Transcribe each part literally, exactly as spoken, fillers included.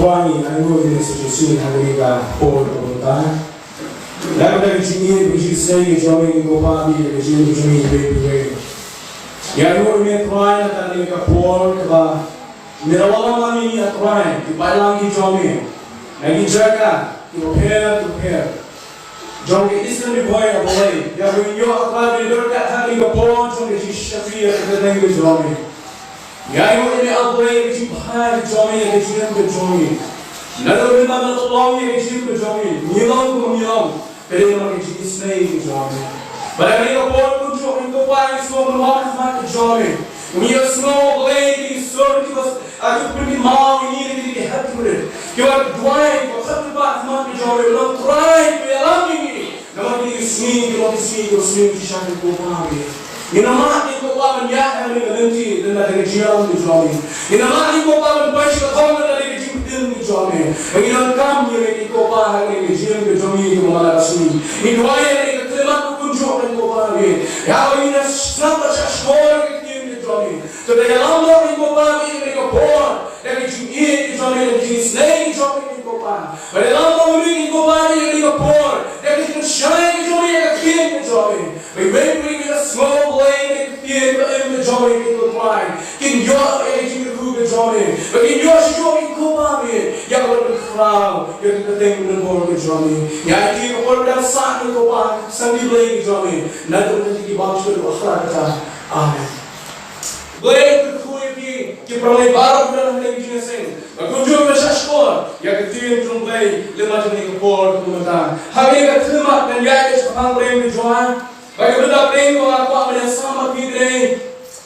Kong, ngi ainguh ïa kane ka shisien ha kane ka por kaba mynta. Namar ka jingïeit bad ka jingisynei ka jong me ko Pa, ïa ka jingim ka jong ngi iwei pa iwei. Ngi ainguh ïa me Trai na kane ka por kaba me la wanlam ïa ngi, A Trai, ki balang ki jong me na ki jaka kiba pher kiba pher jong ka Eastern Ri Bhoi, A Blei. Ïa kaba ngi ïoh, A Trai, ban ïadon ryngkat ha kane ka por jong ka jingshakri ïa ka kyrteng ka jong me. Ngi ainguh ïa me, A Blei, ïa ka jingbha ka jong me, ïa ka jingim ka jong me. Naduh mynba me la pynlong ïa ka jingim ka jong me, ngi long kumba ngi long, ka dei namar ka jingisynei ka jong me. Bad ha kane ka por kumjuh, ko Pa, ngi sngewbha ban wan ha khmat ka jong me. Ngi ïohsngew, A Blei, ïa ki sur kiba, ah, kiba pynkynmaw ïa ngi na kine ki hep ki minit, kiba duwai, kiba khot, kiba khmat ka jong me. Nong Trai, to ïalam ïa ngi. Namar kine ki sngi ki long ki sngi, ki long ki sngi ki shakri, ko Pa, me. Ngin ym lah, ko Pa, ban ïaid ha kane ka lynti lem bad ka jingïalam ka jong me. Ngin ym lah, ko Pa, ban poi sha ka thong lem bad ka jingpynim ka jong me. Ba ngin donkam ïa me, ko Pa, ha kane ka jingim ka jong ngi kaba man la ka sngi. Ngi duwai ïa kane ka khyllipmat kumjuh, ko Pa, me. Ïa ba ngin ïa sngap bad shahshkor ïa ka ktien ka jong me. To da ïalam noh, ko Pa, me, ïa kane ka por da ka jingïeit ka jong me, da ka jingisynei ka jong me, ko Pa. Bad ïalam noh ïa ngi, ko Pa, ïa kane ka por da ka jingpynshai ka jong me ïa ka ktien ka jong me. Ba iwei pa iwei kiba sngew, Blei, ïa ka ktien kaba im ka jong me, ko Trai, kin ïoh ïa ka jingkyrkhu ka jong me. Ba kin ïoh shuh, ko Pa, me, ïa kaba pynkhraw ïa ka kyrteng kaba don bor ka jong me. Ïa kane ka por ba dang sah, ko Pa, Sunday Blei ka jong me. Naduh mynta ki bym shu ïoh ha kata. Amen. Blei kyrkhu ïa phi, ki para bangeit baroh kiba don ha kane ka jingïaseng. Bad kumjuh ngi shahshkor ïa ka ktien jong U Blei lem bad ha kane ka por kaba mynta. Ha kane ka khyllipmat ngan ïaid shaphang pdeng ka jong nga. Bad ka bynta pdeng kaba nga kwah ban ïasam bad phi ka dei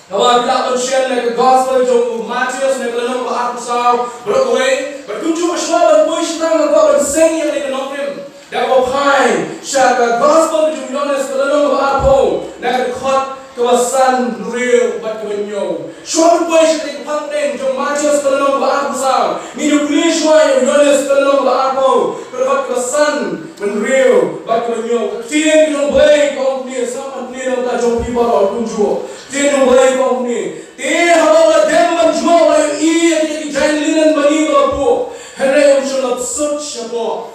kaba phi lah ban shem na ka gospel jong u Mathaios, na ka lynnong kaba arphew saw, baroh kawei. Bad kumjuh shuwa ban poi sha tang nga kwah ban seng ïa kane ka nongrim da kaba phai sha ka gospel ka jong u Ïoannis, ka lynnong kaba arphew, na ka dkhot kaba san, hynriew bad kaba hynñiew. Shuwa ban poi sha kane ka phang pdeng jong u Mathaios, ka lynnong kaba arphew saw, ngin ïa pule shuwa ïa u Ïoannis, ka lynnong kaba arphew, ka dkhot kaba san, hynriew bad kaba hynñiew. Ka ktien ka jong U Blei ka ong kumne, sa pynlong na ka bynta jong phi baroh kumjuh. Ka ktien jong U Blei ka ong kumne: Te haba u la dem ban jngoh, u la ïohi ïa ki jaiñ linen bani ba la buh, hynrei um shym la bsut shapoh.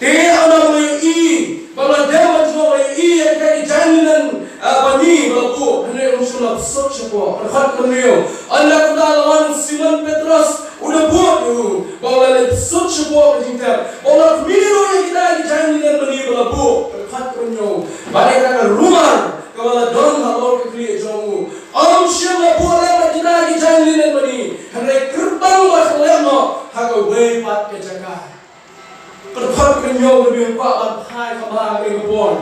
Te haba u la ïohi, ba u la dem ban jngoh, u la ïohi ïa kita ki jaiñ linen, ah, bani ba la buh, hynrei um shym la bsut shapoh. Ka dkhot kaba hynriew. Ynda kumta la wan u Simon Petros, u da bud ïa u, ba u la leit bsut shapoh ka jingtep, ba u la khmih ruh ïa kita ki jaiñ linen bani ba la buh. Ka dkhot kaba hynñiew. Bad ïa kata ka rumar kaba la don halor ka khlieh jong u, um shym la buh lem bad kita ki jaiñ linen bani, hynrei kyrpang bad khyllem noh ha kawei pat ka jaka. Ka dkhot kaba hynñiew kaba nga kwah ban phai kham bha ha kane ka por.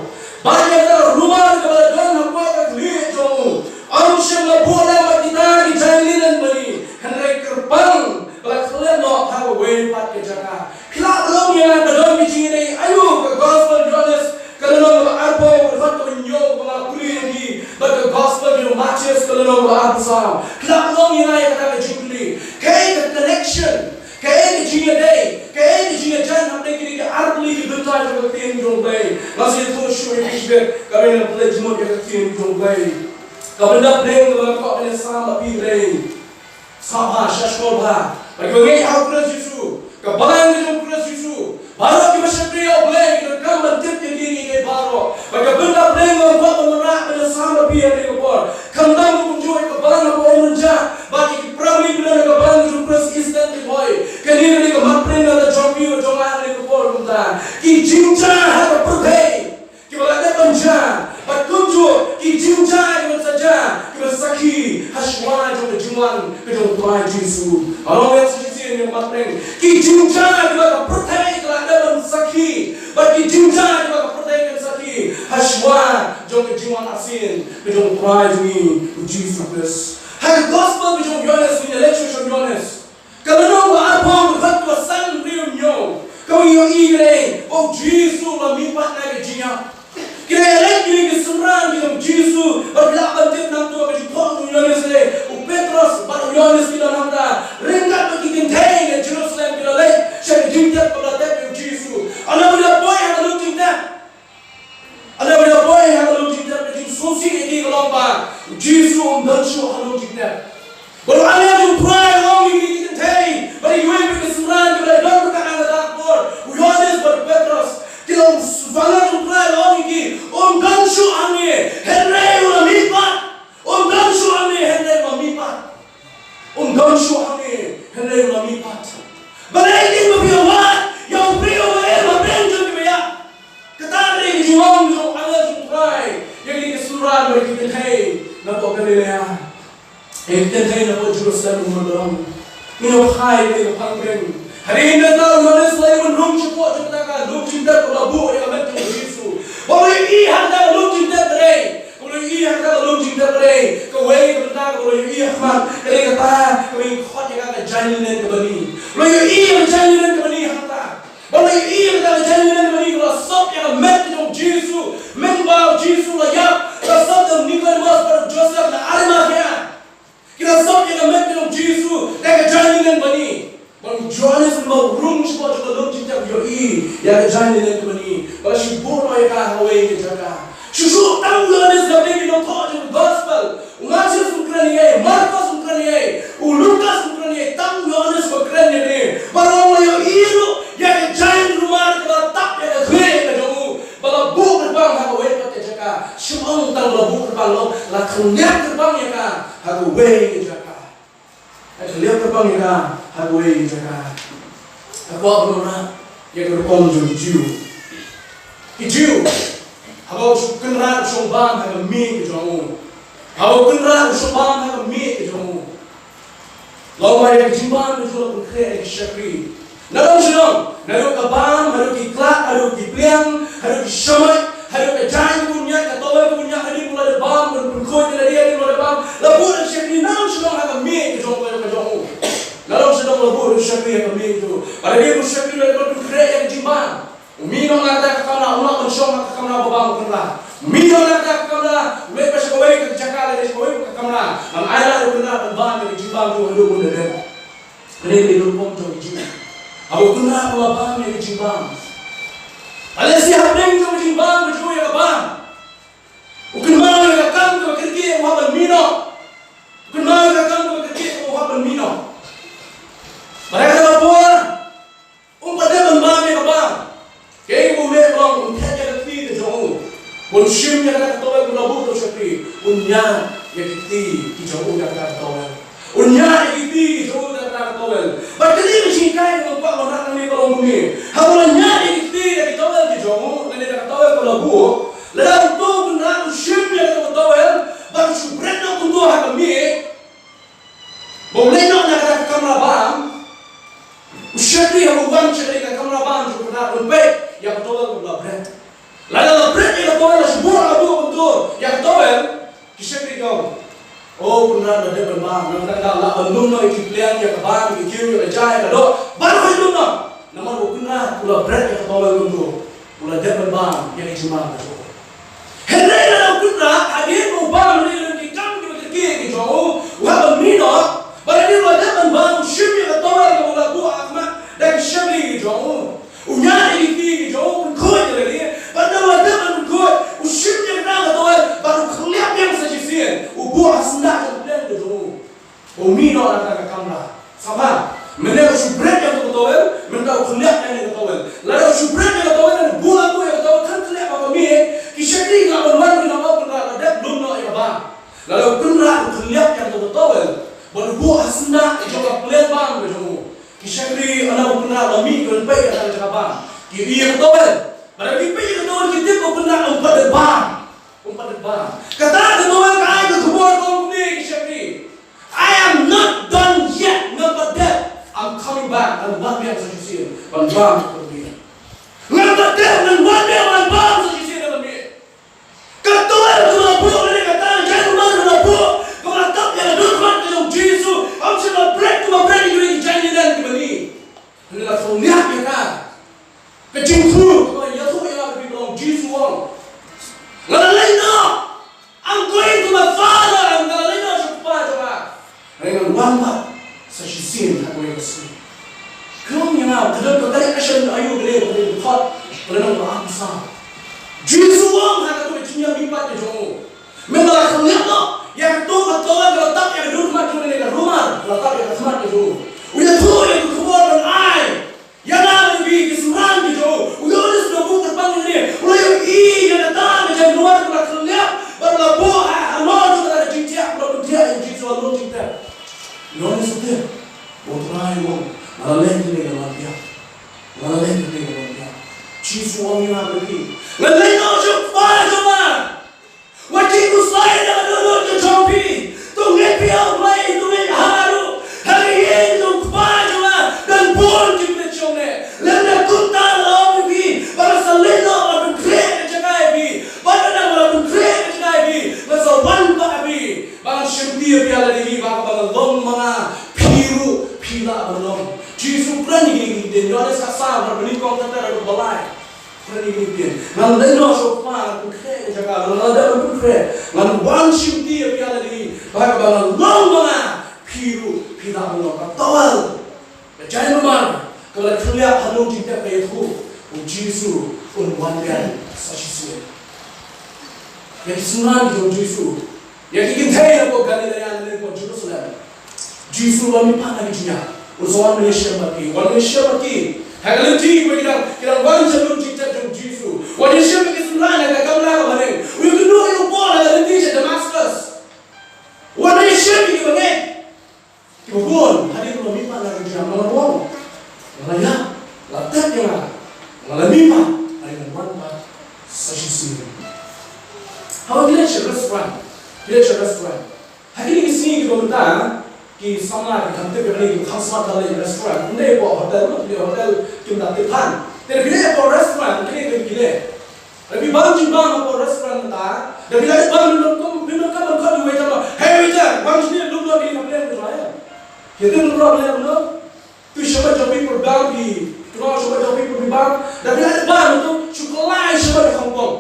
Bad ïa kata ka rumar kaba la don hapoh ka khlieh jong u, um shym la buh lem bad kita ki jaiñ linen bani, hynrei kyrpang bad khyllem noh ha kawei pat ka jaka. Phi lah ban ong ïa nga, ka don ka jingïadei aïu ka gospel Ïoannis, ka lynnong kaba arphew, ka dkhot kaba hynñiew, kaba nga pule ïa phi, bad ka gospel jong u Mathaios, ka lynnong kaba arphew saw? Phi lah ban ong ïa nga ïa kata ka jingkylli. Kaei ka connection? Kaei ka jingïadei, kaei ka jingïajan hapdeng kine ki ar tylli ki bynta jong ka ktien jong U Blei? Nga sa ïathuh shuh ïa phi shibit, ka ban ïa pynleit jingmut ïa ka ktien jong U Blei. Ka bynta pdeng kaba nga kwah ban ïasam bad phi ka dei: Sngap bha, shahshkor bha, ba kiba ngeit ha U Khrist Jisu, ka balang ka jong U Khrist Jisu, baroh kiba shakri ïa U Blei, ki donkam ban tip ïa kine kiei kiei baroh. Bad ka bynta pdeng kaba nga kwah ban wanrah ban ïasam bad phi ha kane ka por, khamtam kumjuh ïa ka balang ha Umrynjah bad ïa ki para bangeit kiba don ha ka balang ka jong U Khrist Eastern Ri Bhoi, kane ka dei ka mat pdeng kaba jong phi bad jong nga ha kane ka por kumta. Ki jingjia ha ka pyrthei kiba la dep ban jia, bad kumjuh ki jingjia kiban sa jia, kiban sakhi ha shuwa jong ka jingwan ka jong U Trai Jisu. Nga ong ïa phi sa shisien ïa ka mat pdeng: ki jingjia kiba ka pyrthei ka la dep ban sakhi, bad ki jingjia kiba ka pyrthei kan sakhi ha shuwa jong ka jingwan arsien ka jong U Trai jong ngi U Jisu Khrist. Ha ka gospel ka jong u Ïoannis, ngin ïa leit sha u Ïoannis, ka lynnong kaba arphew, ka dkhot kaba san, hynriew, hynñiew, kaba ngi ïohi ka dei ba u Jisu u la mihpat na ka jingïap. Ki la ïaleit kine ki synran ki jong u Jisu, bad phi lah ban tip nangta ka jingthoh jong u Ïoannis, ka dei u Petros bad u Ïoannis ki don hangta ryngkat bad ki kynthei na Jerusalem, ki la leit sha ka jingtep kaba la tep ïa u Jisu. Ynda u la poi ha ka lum jingtep, ynda u la poi ha ka lum jingtep, ka jingsngewsih ïa ki ka long ba u Jisu um don shuh ha lum jingtep. Bad u angel jong U Trai u ong ïa kine ki kynthei bad ïa kiwei pat ki synran Balei kin ba phi ïa wad ïa u briew uba im hapdeng jong ki baiah? Kata ka dei ka jinglong jong u angel jong U Trai ïa kine ki synran bad ki kynthei napoh Galilea, ïa ki kynthei napoh Jerusalem, u mut ba ong, ngi ïoh phai ïa ka phang bneng. Hadien kata u Ïoannis u la ïa wan rung shapoh jong kata ka lum jingtep kaba la buh ïa ka met jong U Jisu. Ba u la ïohi ha kata ka lum jingtep ka dei Kaba la ïohi ha kata ka lum jingtep ka dei, kawei ka bynta kaba la ïohi ha khmat ka dei kata kaba ngi khot ïa ka ka jaiñ linen kaba ni. La ïohi ïa ka jaiñ linen kaba ni ha kata. Ba la ïohi ïa kata ka jaiñ linen kaba ni kaba la sop ïa ka met ka jong U Jisu. Mynba U Jisu la ïap, la sop da u Nikodemos bad u Joseph na Arimathea. Ki la sop ïa ka met ka jong U Jisu da ka jaiñ linen ba ni. Bad u Ïoannis uba u rung shapoh jong ka lum jingtep u ïohi ïa ka jaiñ linen kaba ni. Bad la shu buh noh ïa ka ha kawei ka jaka. Shuh shuh tang u Ïoannis, la peit ki nongthoh jong ka gospel. U Mathaios um kren ïa ei, Markos um kren ïa ei, u Lukas um kren ïa ei, tang u Ïoannis ba kren ïa kane. Bad la ong la ïohi ruh ïa ka jaiñ rumar kaba la tap ïa ka khlieh ka jong u. Ba la buh kyrpang ha kawei pat ka jaka. Shym ong tang ba la buh kyrpang, la ong la khylliap kyrpang ïa ka ha kawei ka jaka. La khylliap kyrpang ïa ka ha kawei ka jaka. Nga kwah ban wanrah ïa ka rukom jong ki Jiw. Ki Jiw, haba u Kynrad u shong bam ha ka miej ka jong u. Haba u Kynrad u shong bam ha ka miej ka jong u, la ong ba ïa ka jingbam ka jong u la pynkhreh ïa ki shakri. Nadong shadong, naduh ka bam, haduh ki khlad, haduh ki pliang, haduh ki shamait, haduh ka jaiñ kaba un ñiad, ka towel kaba un ñiad, hadien ba u la dep bam, ban pynkhuid ïa lade hadien ba u la dep bam, la buh da ki shakri nadong shadong ha ka miej ka jong u, ka jong u. Nadong shadong la buh da ki shakri ha ka miej ka jong u. Bad hadien ba u shakri u la dep ban pynkhreh ïa ka jingbam, u mih noh na kata ka kamra, um lah ban shong ha ka kamra ba bam u Kynrad. U mih noh na kata ka kamra, u leit pat sha kawei ka jaka, leit sha kawei ka kamra ban ailad ïa u Kynrad ban bam ïa ka jingbam jong u haduh ba un da dep. Kane ka dei ka rukom jong ki Jiw. Haba u Kynrad u la bam ïa ka jingbam, lehse hapdeng jong ka jingbam ka jong u ïa ka bam, u kynmaw ïa ka kam kaba kyrkieh u hap ban mih noh. U kynmaw ïa ka kam kaba kyrkieh u hap ban mih noh. Bad ha kata ka por, um pat dep ban bam ïa ka bam. Kaei kaba u leh ka long, un theh ïa ka kti ka jong u, un shim ïa kata ka towel kaba la buh da u shakri, un ñiad ïa ki kti ki jong u da kata ka towel. Un ñiad ïa ki kti ki jong u da kata ka towel. Bad kane ka jinghikai kaba nga kwah ban wanrah hangne ka long kumne. Haba u la ñiad ïa ki kti da ki towel ki jong u, lane da ka towel kaba la buh, lada uto u Kynrad u shim ïa kata ka towel bad u shu bret noh kumto ha ka miej, ba u leit noh na kata ka kamra bam, u shakri haba u wan sha kane ka kamra bam jong u Kynrad un peit ïa ka towel kaba la bret. Lada la bret ïa ka towel, la shu buh, la buh kumto ïa ka towel, ki shakri ki ong, o, u Kynrad u la dep ban bam, namar kata ka daw lah ban lum noh ïa ki pliang, ïa ka bam, ïa ka kiew, ïa ka ja, ïa ka doh, baroh ïa lum noh. Namar u Kynrad u la bret ïa ka towel kumto, u la dep ban bam ïa ka jingbam ka jong u. Hynrei lada u Kynrad, hadien ba u bam, hadien ba ki kam kiba kyrkieh ki jong u, u hap ban mih noh, bad hadien ba u la dep ban bam, u shim ïa ka towel kaba u la buh ha khmat da ki shakri ki jong u, u ñiad ïa ki kti ki jong u, u pynkhuid ïa lade, bad lada u la dep ban pynkhuid, u shim ïa kata ka towel bad u khylliap biang sa shisien, u buh ha syndah jong ka pliang ka jong u. U mih noh na kata ka kamra. Sngap bha, mynne u shu bret ïa ka towel, mynta u khylliap ïa ka towel. Lada u shu bret ïa ka towel, lada u buh ïa ka towel, kan khylliap ha ka miej, ki shakri ki lah ban wan, ki lah ban wan, la dep lum noh ïa ka bam. Lada u Kynrad u khylliap ïa ka towel, bad u buh ha syndah jong ka pliang bam ka jong u, ki shakri, lada u Kynrad la mih ban peit ïa ka jaka bam, ki ïohi ïa ka towel. Bad lada ki peit ïa ka towel, ki tip ba u Kynrad um pat dep bam. Um pat dep bam. Kata ka towel ka ai ka khubor ka ong kumne, ki shakri, I am not done yet. Ngam pat dep. I'm coming back. Ngan wan biang sa shisien ban bam ïa ka miej. Ngam pat dep, ngan wan biang ban bam sa shisien ïa ka miej. Ka towel kaba la buh, lane kata ka jaiñ rumar kaba la buh, kaba la tap ïa ka dur khmat ka jong U Jisu, ym shym la bret kumba bret ïa ki jaiñ linen kiba ni. Hynrei la khylliap ïa ka. Ka jingthmu kaba ïathuh ïa nga, ka jingthmu, Jisu u ong, nga la leit noh. I'm going to my Father, nga la leit noh sha u Kpa jong nga. Hynrei ngan wan pat sa shisien ha kawei ka sngi. Ka long ïa nga, ka don ka kali action aïu kane, kane ka thot, ka long ka amsa. Jisu u ong ha katu ka jingïamihpat ka jong u. Mynba la khylliap noh ïa kato ka towel ka la tap ïa ka dur khmat jong u, ne ka rumar ka la tap ïa ka khmat ka jong u, u ïathuh ïa ka khubor ban ai ïa nga bad ïa phi ki synran ki jong u. U Ïoannis u la buh kyrpang ïa kane, u la ïohi ïa kata ka jaiñ rumar ka la khylliap bad la buh ha halor jong kata ka jingthiah, ka la pynthiah ïa u Jisu ha lum jingtep. U Ïoannis u tip ba U Trai u ong, Nga la leh kane ka long biang. Nga la leh kane ka long biang. Jisu u ong ïa nga, Blei, nga leh noh sha u Kpa jong nga. Wat kiew khuslai na ka dohnud ka jong phi. To ngeit phi ha U Blei, to ngeit ha nga ruh. Ha ka ïing jong u Kpa jong nga don bun ki pliat shongneh. Lymne kumta nga la ong ïa phi ba nga sa leit noh ban pynkhreh ka jaka ïa phi. Bad ynda nga la pynkhreh ka jaka ïa phi, nga sa wan pat ha phi. Ba ngan shimti ïa phi ha lade hi, ba haba nga long ma nga, phi ruh phi lah ban long. Jisu u kren ïa kine ki ktien, Ïoannis khatsaw, dkhot ba nyngkong ter ter haduh ba lai. U kren ïa kine ki ktien. Ngan leit noh sha u Kpa, ngan pynkhreh ka jaka, ngan leit ban pynkhreh. Ngan wan shimti ïa phi ha lade hi, ba haba nga long ma nga, phi ruh phi lah ban long. Ka tawal, ka jaiñ bymman kaba la khleh ha nong jingtep ka ïathuh, u Jisu un wan biang sa shisien. Ïa ki synran jong u Jisu, ïa ki kynthei hapoh Galilaia ne hapoh Jerusalem, Jisu u wan mih pat na ki jingïap. Un sa wan ban ïashem bad ki, wan ban ïashem bad ki. Ha ka lynti ba ki dang, ki dang wan sha nong jingtep jong u Jisu, wan ïashem bad ki synran ha ka kamra kaba bneng. U ïakynduh ïa u Paul ha ka lynti sha Damascus. Wan ban ïashem bad ki bangeit. Kiba bun hadien ba la mih pat na ka jingïap, nga la wan, nga la ïap, la tep ïa nga, nga la mih pat, hadien ba la wan pat sa shisien. Haba ngi leit sha restaurant, ngi leit sha restaurant. Ha kine ki sngi kiba mynta, ki samla ki kham tip ïa kane, kiba kham smat ban leit restaurant. Ym dei hapoh hotel, hapoh hotel kim da tip than. Te phi leit hapoh restaurant, kine ki leh. Lada phi bam jingbam hapoh restaurant mynta, lada phi la dep bam, phin ym, phin ym klet ban khot ïa u waiter ba, "Hey waiter, bam shane, lum noh ïa kane ka plate ka jong nga." Ïa, tip ruh leh kumno. To shabar jong phi por bam phi, to shabar jong phi por phi bam. Lada phi la dep bam, to shu kylla shabar jong phi ha ka plate.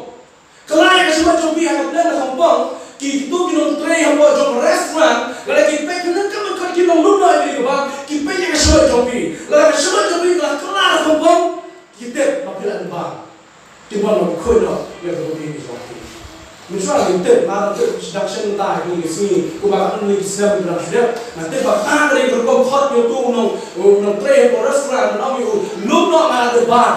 Kylla shabar jong phi ha ka plate jong phi. Kito ki nongtrei hapoh jong restaurant, lada ki peit, phin ym klet ban khot, ki nong lum noh ïa kane ka bam, ki peit ïa ka shabar jong phi. Lada ka shabar jong phi ka la kylla ha ka plate, ki tip ba phi la dep bam. Ki mon ba khuid noh ïa ka rukom ïing ka jong phi. Mynshuwa ngim tip, nga tip sdang shen mynta ha kine ki sngi, kumba katno tylli ki snem ki dang shu dep. Nga tip ba kata ka dei ka rukom khot ïa uto u nong, u nongtrei hapoh restaurant, u ong ïa u, lum noh, nga la dep bam.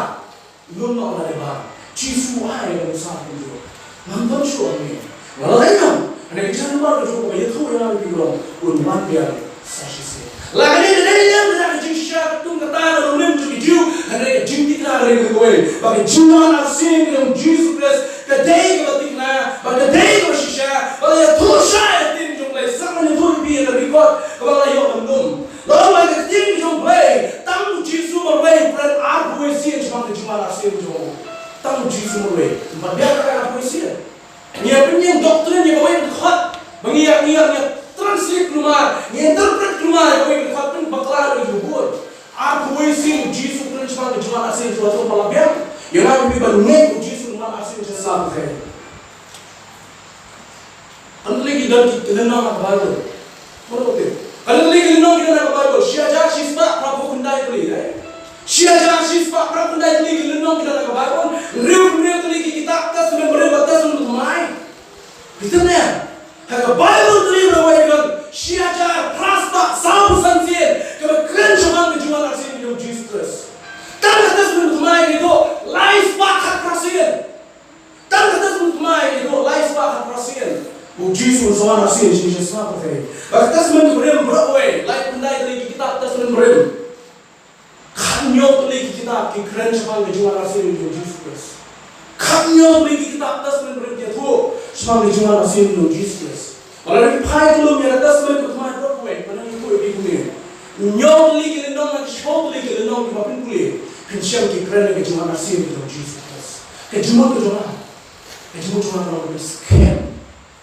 Lum noh, nga la dep bam. Jisu u ai ïa ka nuksa kumjuh. Ngam don shuh hangne. Nga la leit noh. Kane ka jingmut ka jong u ba ïathuh ïa nga, u ong, un wan biang sa shisien. La ka dei, ka dei lem da ka jingshisha katkum kata ka nongrim jong ki Jiw, hynrei ka jingthikna ka dei kawei, ba ka jingwan arsien ka jong u Jisu Khrist ka dei kaba thikna, ba ka dei kaba shisha, ba la ïathuh shai ha ka ktien jong u Blei, sa kaba ngi ïathuh ïa phi ha ka record kaba la ïoh ban lum. La ong ba ha ka ktien jong u Blei, tang u Jisu marwei u kren arphew wei sien shaphang ka jingwan arsien jong u. Tang u Jisu marwei. Ym pat biang ka arphew wei sien. Ngi ïa pynïeng doctrine ïa kawei ka dkhot. Ba ngi ïa, ngi ïa, ngi ïa translate kulmar, ngi ïa interpret kulmar ïa kawei ka dkhot, pynbakla ïa u bun. Arphew wei sien u Jisu u kren shaphang ka jingwan arsien jong u, hato ba la biang? Ïa nga ïa phi ban ngeit u Jisu u wan arsien jong u, sa pyrthei. Kane ka dei, don ki, ki lynnong ha ka Baibl. Mano tip? Kane ka dei ki lynnong ki don ha ka Baibl. Shi hajar shispah phraphew khyndai tylli, eh? Shi hajar shispah phraphew khyndai tylli ki lynnong ki don ha ka Baibl. Hynriew, hynriew tylli ki kitab Testament Barim bad Testament Thymmai. Phi tip ne? Ha ka Baibl tylli ba wai don shi hajar phra spah sawphew san sien kaba kren shaphang ka jingwan arsien jong u Jisu Khrist. Tang ka Testament Thymmai ka dei lai spah khatphra sien. Tang ka Testament Thymmai ka dei lai spah khatphra sien. U Jisu un sa wan arsien sha sla pyrthei. Bad ka Testament Barim baroh kawei, laiphew khyndai tylli ki kitab Testament Barim, khathynñiew tylli ki kitab ki kren shaphang ka jingwan arsien jong u Jisu Khrist. Khathynñiew tylli ki kitab Testament Barim ki ïathuh shaphang ka jingwan arsien jong u Jisu Khrist. Bad lada phi phai kyllum ïa ka Testament Thymmai baroh kawei, mynta ngi ïathuh ïa phi kumne. Hynñiew tylli ki lynnong na ki shiphew tylli ki lynnong kiba pynpule, phin shem ki kren ïa ka jingwan arsien ka jong u Jisu Khrist. Ka jingmut ka jong nga, ka jingmut jong nga ka long kaba skhem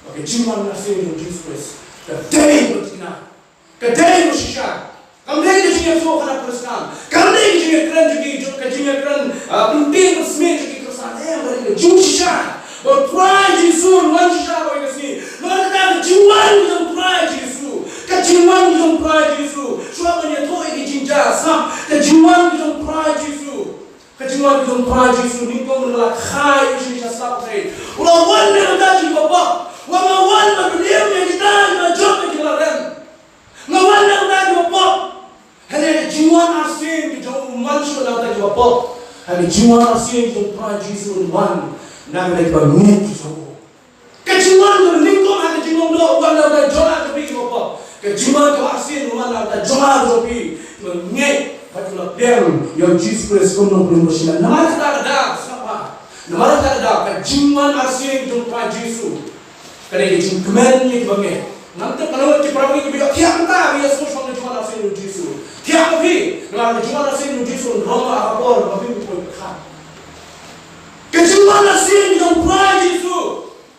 ba ka jingwan arsien jong u Jisu Khrist ka dei kaba thikna, ka dei kaba shisha. Kam dei ka jingïashoh kane ka Khristan. Kam dei ka jingïakren jong ki, jong ka jingïakren, ah, pyntieng pynsmit jong ki Khristan. Em, ka dei ka jingshisha. Ba u Trai Jisu un wan shisha ha kawei ka sngi. Namar kata ka jingwan ka jong u Trai Jisu, ka jingwan ka jong u Trai Jisu, shuwa ban ïathuh ïa ki jingjia, sngap, ka jingwan ka jong u Trai Jisu. Ka jingwan ka jong u Trai Jisu, nyngkong ba la kha ïa u sha sla pyrthei, u la wan na ka bynta jong kiba pop. U ong, nga wan ban pynim ïa kita kiba jop ïa kiba la rem. Nga wan na ka bynta kiba pop. Hynrei ka jingwan arsien ka jong u, um wan shuh na ka bynta kiba pop. Hynrei ka jingwan arsien ka jong u Trai Jisu, un wan na ka bynta kiba ngeit ki jong u. Ka jingwan kaba nyngkong ha ka jinglong doh, u wan na ka bynta jong nga jong phi kiba pop. Ka jingwan kaba arsien, u wan na ka bynta jong nga jong phi kiba ngeit. Bad ki la pdiang ïa u Jisu Khrist kum u Nongpynim bashisha. Namar kata ka daw, sngap bha. Namar kata ka daw, ka jingwan arsien jong u Trai Jisu ka dei ka jingkmen ïa kiba ngeit. Ngam tip kano ki para bangeit kiba ïoh thiah mynta ba ïa sngewsih ka jingwan arsien jong u Jisu. Thiah ma phi, namar ka jingwan arsien jong u Jisu ka long ha ka por ba phi poi pyrkhat. Ka jingwan arsien jong u Trai Jisu.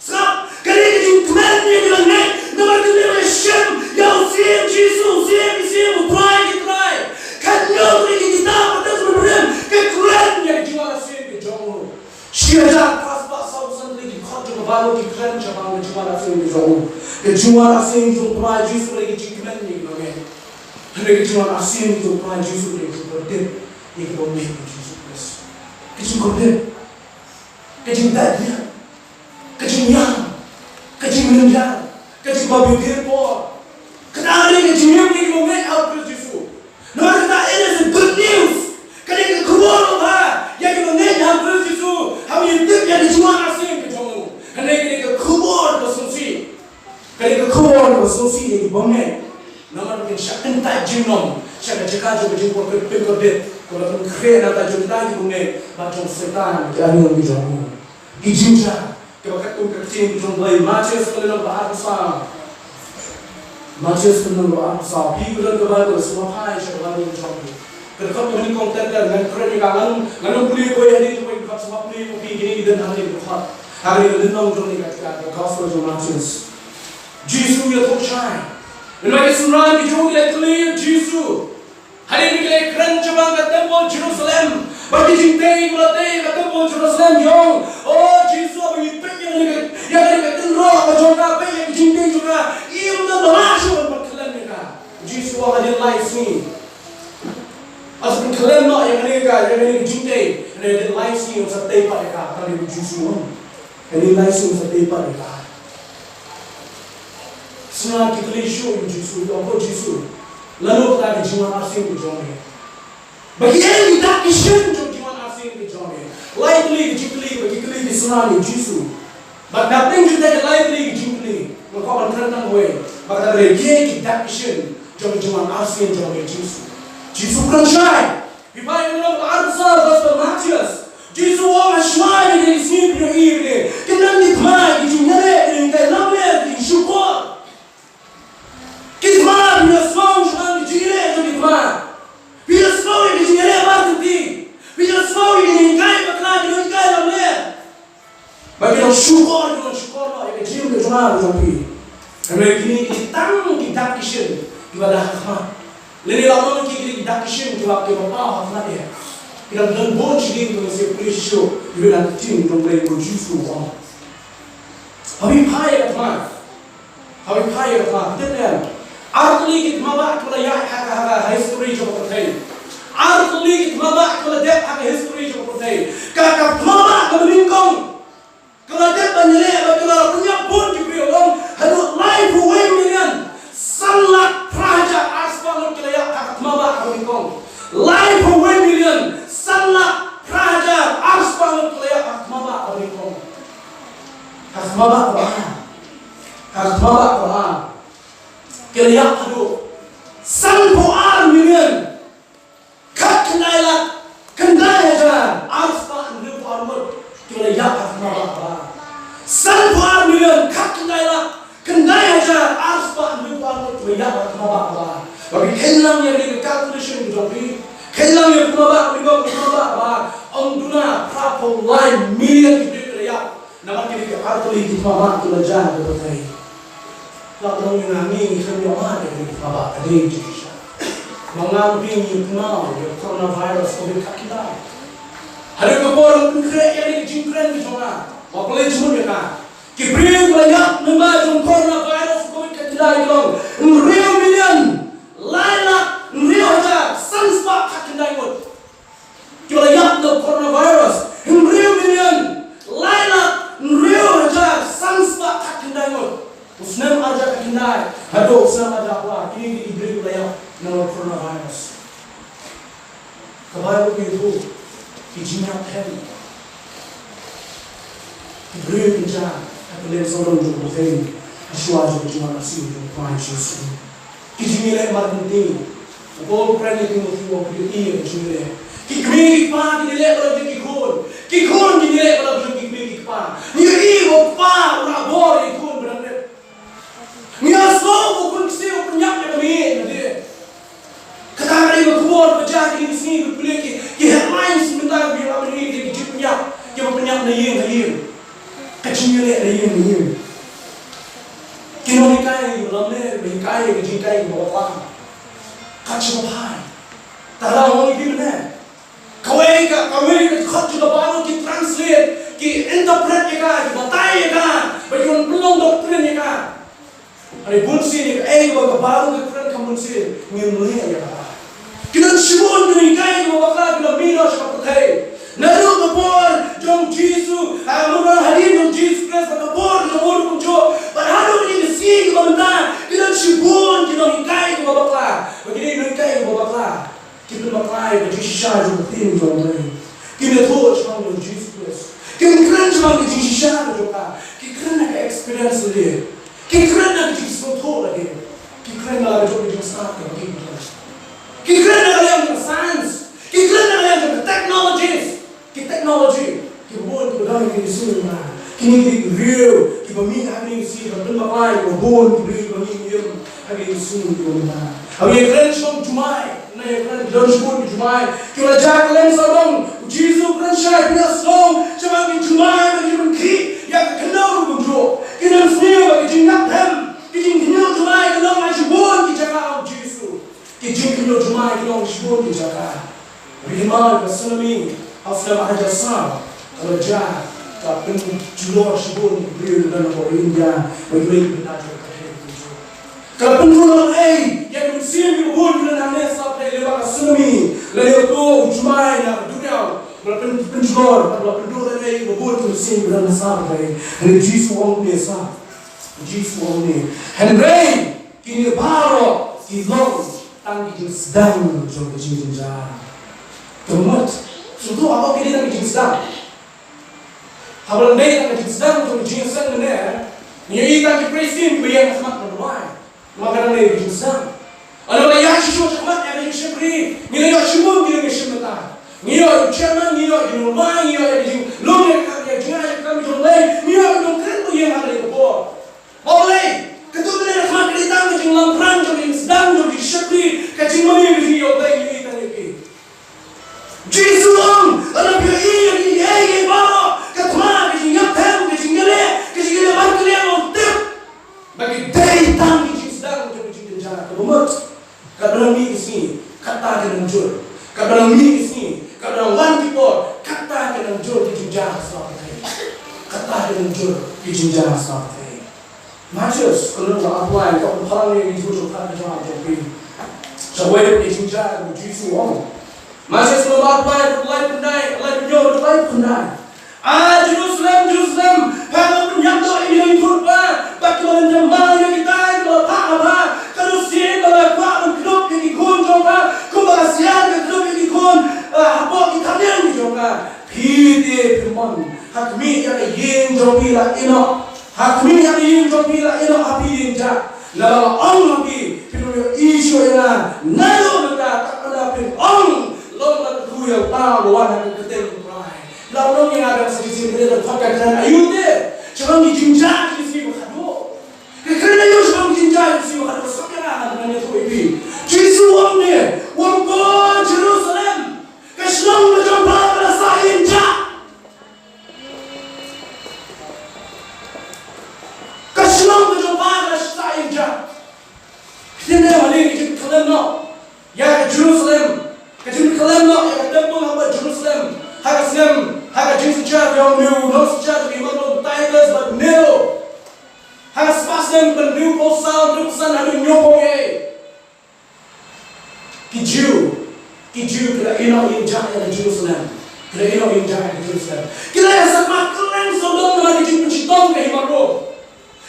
Sngap, ka dei ka jingkmen ïa kiba ngeit, namar kane ba shim ïa u Syiem Jisu, u Syiem ki syiem, u Trai ki trai. Ka jingkmen ïa ki kitab, ka jingkmen, ka kren ïa ka jingwan arsien ka jong u. Shi hajar phra spah saw san tylli ki khot jong ka Baibl ki kren shaphang ka jingwan arsien ka jong u. Ka jingwan arsien jong u Trai Jisu ka dei ka jingkmen ïa kiba ngeit. Hynrei ka jingwan arsien jong u Trai Jisu ka dei ka jingkordit ïa kiba ngeit ha u Jisu Khrist. Ka jingkordit. Ka jingdait biang, ka jingïam, ka jinglynñiar, ka jingbapher por. Kata ka dei ka jingim ïa kiba ngeit ha u Khrist Jisu. Namar kata, it is a good news. Ka dei ka khubor babha ïa kiba ngeit ha u Khrist Jisu. Haba ngi tip ïa ka jingwan arsien ka jong u. Hynrei ka dei ka khubor ba sngewsih. Ka dei ka khubor ba sngewsih ïa ki bymngeit. Namar ba kin shah kyntait jingmut sha ka jaka jong ka jingpynkordit, kaba la pynkhreh na ka bynta jong ki bymngeit bad jong Soitan, ki angel ki jong u. Ki jingjia kiba katkum ka ktien jong u Blei, Mathaios ka lynnong ba arphew saw. Mathaios ka lynnong ba arphew saw. Phi ba don ka Baibl, sngewbha phai sha ka Baibl jong phi. Ka dkhot kaba nyngkong ter ter ngan kren ïa ka, ngan, ngan ym pule kawei ha kine ki dkhot, sngewbha pule ïa phi, kine ki don ha kine ki dkhot. Ha kane ka lynnong jong ngi, ka, ka, ka Gospel jong u Mathaios. Jisu u ïathuh shai. Mynba ki synran ki Jiw ki la kylli ïa u Jisu, hadien ba ki la kren shaphang ka templ Jerusalem, bad ki jingtei kiba la tei ha ka templ Jerusalem, ki ong, "O Jisu, haba ngi peit ïa kane ka, ïa kane ka kynroh ka jong ka, peit ïa ki jingtei jong ka, im don ba lah shuh ban pynkhyllem ïa ka." U Jisu u ong, "Hadien lai sngi. Sa pynkhyllem noh ïa kane ka, ïa kane ka jingtei, hynrei hadien lai sngi yn sa tei pat ïa ka." Kata u Jisu u ong. Hadien lai sngi yn sa tei pat ïa ka. Ki synran ki kylli shuh ïa u Jisu, ki ong, "Ko Jisu, lano kata ka jingwan arsien ka jong me? Ba ki ei ki dak ki shin jong ka jingwan arsien ka jong me?" Lai tylli ki jingkylli, ba ki kylli ki synran ïa u Jisu. Bad na pdeng jong kita ki lai tylli ki jingkylli, nga kwah ban kren tang kawei, ba kata ka dei ki ei ki dak ki shin jong ka jingwan arsien jong me, Jisu. Jisu u kren shai. Phi phai ha ka lynnong ba arphew saw, Gospel Mathaios. Jisu u ong, "Hashwa ïa kine ki sngi phin ïohi ïa kine. Kin don ki thma, ki jingïaleh, ki jinghikai lamler, ki jingshukor. Ki thma, phin ïohsngew shaphang ki jingïaleh jong ki thma. Phin ïohsngew ïa ki jingïaleh markynti. Phin ïohsngew ïa ki jinghikai bakla, ki jinghikai lamler." Ba ki long shukor, ki long shukor noh ïa ka jingim ka jong nga ka jong phi. Hynrei kine ki dei tang ki dak ki shin kiba la ha khmat. Lane la ong ki, ki dei ki dak ki shin kiba, kiba paw ha khmat ïa. Ki dang don bun shadien ba ngin sa pule shuh ïa ka ktien jong U Blei, ba U Jisu u ong. Haba phi phai ïa ka thma. Haba phi phai ïa ka thma, phi tip ne em? Ar tylli ki thma bah kiba la ïaid ha ka, ha ka history jong ka pyrthei. Ar tylli ki thma bah kiba la dep ha ka history jong ka pyrthei. Ka, ka thma bah kaba nyngkong ka la dep ban ïaleh bad ka la pynïap bun ki briew, ong haduh laiphew wei million san lak phra hajar ar spah ngut ki la ïap ha ka thma bah kaba nyngkong. Laiphew wei million san lak phra hajar ar spah ngut ki la ïap ha ka thma bah kaba nyngkong. Ha ka thma bah kaba ar. Ha ka thma bah kaba ar ki la ïap haduh sanphew ar million khatkhyndai lak khyndai hajar ar spah hynriewphew ar ngut ki la ïap ha ka thma bah kaba ar. Sanphew ar million khatkhyndai lak khyndai hajar ar spah hynriewphew ar ngut ki la ïap ha ka thma bah kaba ar. Ba phi kheiñ lang ïa kane ka calculation ka jong phi. Kheiñ lang ïa ka thma bah, ka thma bah kaba ar. Ym duna phraphew lai million ki briew ki la ïap. Namar kine ki ar tylli ki thma bah ki la jia ha ka pyrthei. Lada ong ïa nga, ngi khlem ïoh mad ïa kine ki thma bah, ka dei jingkyrkhu. Ma nga ma phi ngi kynmaw ïa ka coronavirus covid khatkhyndai. Hadien ka por ngi pynkhreh ïa kane ka jingkren ka jong nga, ma phi la jumut ïa ka. Ki briew ba la ïap lyngba jong ka coronavirus covid khatkhyndai ki long hynriew million lai lak hynriew hajar san spah khatkhyndai ngut. Kiba la ïap na u coronavirus hynriew million lai lak hynriew hajar san spah khatkhyndai ngut. U snem ar hajar khatkhyndai haduh u snem ar hajar arphew ar, kine ki dei ki briew kiba la ïap na u coronavirus. Ka Baibl ka ïathuh ki jingïap, ki briew ki jia ha kylleng sawdong jong ka pyrthei ha shuwa jong ka jingwan arsien jong u Trai Jisu. Ki jingïaleh markynti, Paul u kren ïa u Timothi ba u ïohi ïa ka jingïaleh. Ki kmie ki kpa kin ïaleh bad ki khun. Ki khun kin ïaleh bad ki kmie ki kpa. Ngi ïohi ba u kpa u la bor ïa ki khun ba dang rit. Ngi ïohsngew ba u khun ksiew u pynïap ïa ka miet, ïa ka miet. Kata ka dei ka khubor ba jia kine ki sngi, ba pule ki, ki headlines mynta ba ïa la mynta ki jingpynïap, kiba pynïap na ïing ha ïing. Ka jingïaleh na ïing ha ïing. Ki nonghikai ba lam leh, ba hikai ka jinghikai kaba bakla. Kat shaba phai. Te la ong ïa phi mynne. Kawei ka, kawei ka dkhot jong ka Baibl ki translate, ki interpret ïa ka, ki batai ïa ka, ba ki wan pynlong doctrine ïa ka. Hynrei bun sien ïa kaei ba ka Baibl ka kren kham bun sien ngim leh ïa kata. Ki don shibun ki nonghikai kiba bakla kiba la mih noh sha ka pyrthei. Naduh ka por jong u Jisu, ha, mynta hadien jong u Jisu Khrist, bad ka por jong u Trai kumjuh, bad haduh kine ki sngi kiba mynta, ki don shibun ki nonghikai kiba bakla. Ba ki dei nonghikai kiba bakla. Ki pynbakla ïa ka jingshisha jong ka ktien jong U Blei. Kim ïathuh shaphang jong U Jisu Khrist. Kim kren shaphang ka jingshisha jong ka. Ki kren na ka experience lade. Ki kren na ka jingsngewthuh lade. Ki kren na ka jong ka jingstad ka jong ki. Ki kren na ka liang jong ka science. Ki kren na ka liang jong ka technologies. Ki technology, ki bun kiba don ha kine ki sngi mynta. Kine ki dei ki briew kiba mih ha kine ki sngi, kiba pynbakla ïa kiba bun ki briew kiba mih ha kine ki sngi mynta. Haba ngi kren shaphang jumai, ngi kren ki don shibun ki jumai kiba la jia kylleng sawdong. U Jisu u kren shai, phin ïohsngew shaphang ki jumai ba ki pynkhih ïa ka khyndew ruh kumjuh. Ki don sniew ba ki jingïap them, ki jingkhynñiuh jumai ki long ha shibun ki jaka, ong U Jisu. Ki jingkhynñiuh jumai ki long shibun ki jaka. Ri hima ka tsunami ha u snem ar hajar saw ka la jia, ka pynjulor shibun ki briew ki don hapoh India bad kiwei ki bynta jong ka pyrthei kumjuh. Ka la pynjulor ei ïa ki mynsiem kiba bun ki don hangne ha sawphew lyngba ka tsunami. Lane uto u jumai na ka duriaw ba la pyn, pynjulor, ba la pynduh lane ïa kiba bun ki mynsiem kiba don ha sawphew. Hynrei U Jisu u ong kumne sa. U Jisu u ong kumne. Hynrei Kine baroh ki long tang ki jingsdang jong ka jingjynjar. Te mut, sngewthuh, haba ki dei tang ki jingsdang. Haba dang dei tang ki jingsdang jong ka jingïaseng mynne, ngi ïohi tang ki praise team kiba ïeng ha khmat ban duwai. Namar ka dang dei ka jingsdang. Lada la ïaid shuh shuh shakhmat ïa ka jingshakri, ngi la ïoh shibun ki jingshim bynta. Ngi ïoh ïa u chairman, ngi ïoh ïa ki nongduwai, ngi ïoh ïa ka jinglong ïa ka, ïa ka jingïaid ka kam jong U Blei, ngi ïoh ïa ki nongkren ba ïeng ha kane ka por. Balei? Katto katne ka khmat ka dei tang ka jinglamphrang jong ka jingsdang jong ka jingshakri, ka jingmane ka jingïoh Blei ïa ïa ka ïa ki. Jisu u ong, lada phi ïohi ïa kiei kiei baroh, ka thma, ka jingïaphem, ka jingïaleh, ka jingïaleh ban kylliang, ong tip ba ki dei tang ki jingsdang jong ka jingjynjar. Kaba mut, katba nang mih ki sngi, kata ka nang jur. Katba nang mih ki sngi, katba nang wan ki por, kata ka nang jur ki jingjia ha sla pyrthei. Kata ka nang jur ki jingjia ha sla pyrthei. Mathaios, ka lynnong ba arphew lai, ka pynpaw ïa ki jingkyrkhu ka jong phi. Sa wei ki jingjia U Jisu u ong. Mathaios lynnong ba arphew lai, dkhot laiphew khyndai, laiphew hynñiew, laiphew khyndai. A Jerusalem, Jerusalem, pha ba pynïap doh ïa ki nongïathuhlypa bad kiba lynthem mal ïa kita kiba la phah ha pha. Katno sien ba la kwah ban kdup ïa ki khun jong pha kumba la siat ka kdup ïa ki khun, ah, hapoh ki thapniang ki jong ka. Phi te phim mon, ha khmih ïa ka ïing jong phi la ïehnoh. Ha khmih ïa ka ïing jong phi la ïehnoh ha phi ïing jah. Naba nga ong ha phi, phin ym ïohi shuh ïa nga naduh mynta tad haduh phin ong, long ka kyrkhu ïa uta uba wan ha ka kyrteng U Trai. La ong ïa nga dang sa shisien ka dei ka dkhot ka kren aïu te shaphang ki jingjia ki sngi ba khatduh. Ka kren aïu shaphang ki jingjia ki sngi ba khatduh, sngap ïa nga, ngan ïathuh ïa phi. Jisu u ong ne, u ong ko Jerusalem, ka shnong ka jong pha ka la sah ïing jah. Ka shnong ka jong pha ka la sah ïing jah. Phi tip ne balei ka jingkhyllem noh ïa ka Jerusalem? Ka jingkhyllem noh ïa ka templ haba Jerusalem ha ka snem, ha ka jingsynshar jong u nongsynshar jong u Hima Rom Titus bad Nero. Ha ka spah snem ban hynriewphew saw, hynriewphew san haduh hynñiewphew wei. Ki Jiw, ki Jiw ki la ïehnoh ïing jah ïa ka Jerusalem. Ki la ïehnoh ïing jah ïa ka Jerusalem. Ki la ïa sakma kylleng sawdong namar ka jingpynshitom ka Hima Rom.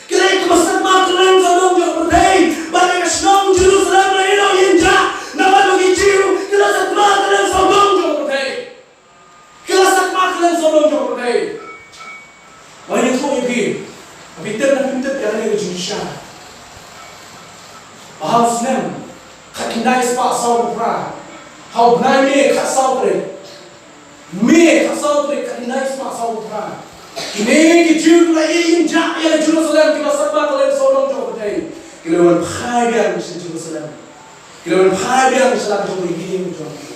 Ki la ïa sakma kylleng sawdong jong ka pyrthei. Bad ïa ka shnong Jerusalem la ïehnoh ïing jah namar ba ki Jiw ki la sakma kylleng sawdong jong ka pyrthei. Ki la sakma kylleng sawdong jong ka pyrthei. Nga ïathuh ïa phi, phi tip ne phim tip ïa kane ka jingshisha? Ba ha u snem khatkhyndai spah Saw phra. Ha u bnai May khatsaw tarik. May khatsaw tarik, khatkhyndai spah saw phra. Kine ki Jiw ki la ïeng ïa Jerusalem, ki la sat ba ka leng saw nong jong ka pyrthei. Ki la wan phai biang sha Jerusalem. Ki la wan phai biang sha la ka jong ka ïing jong ki.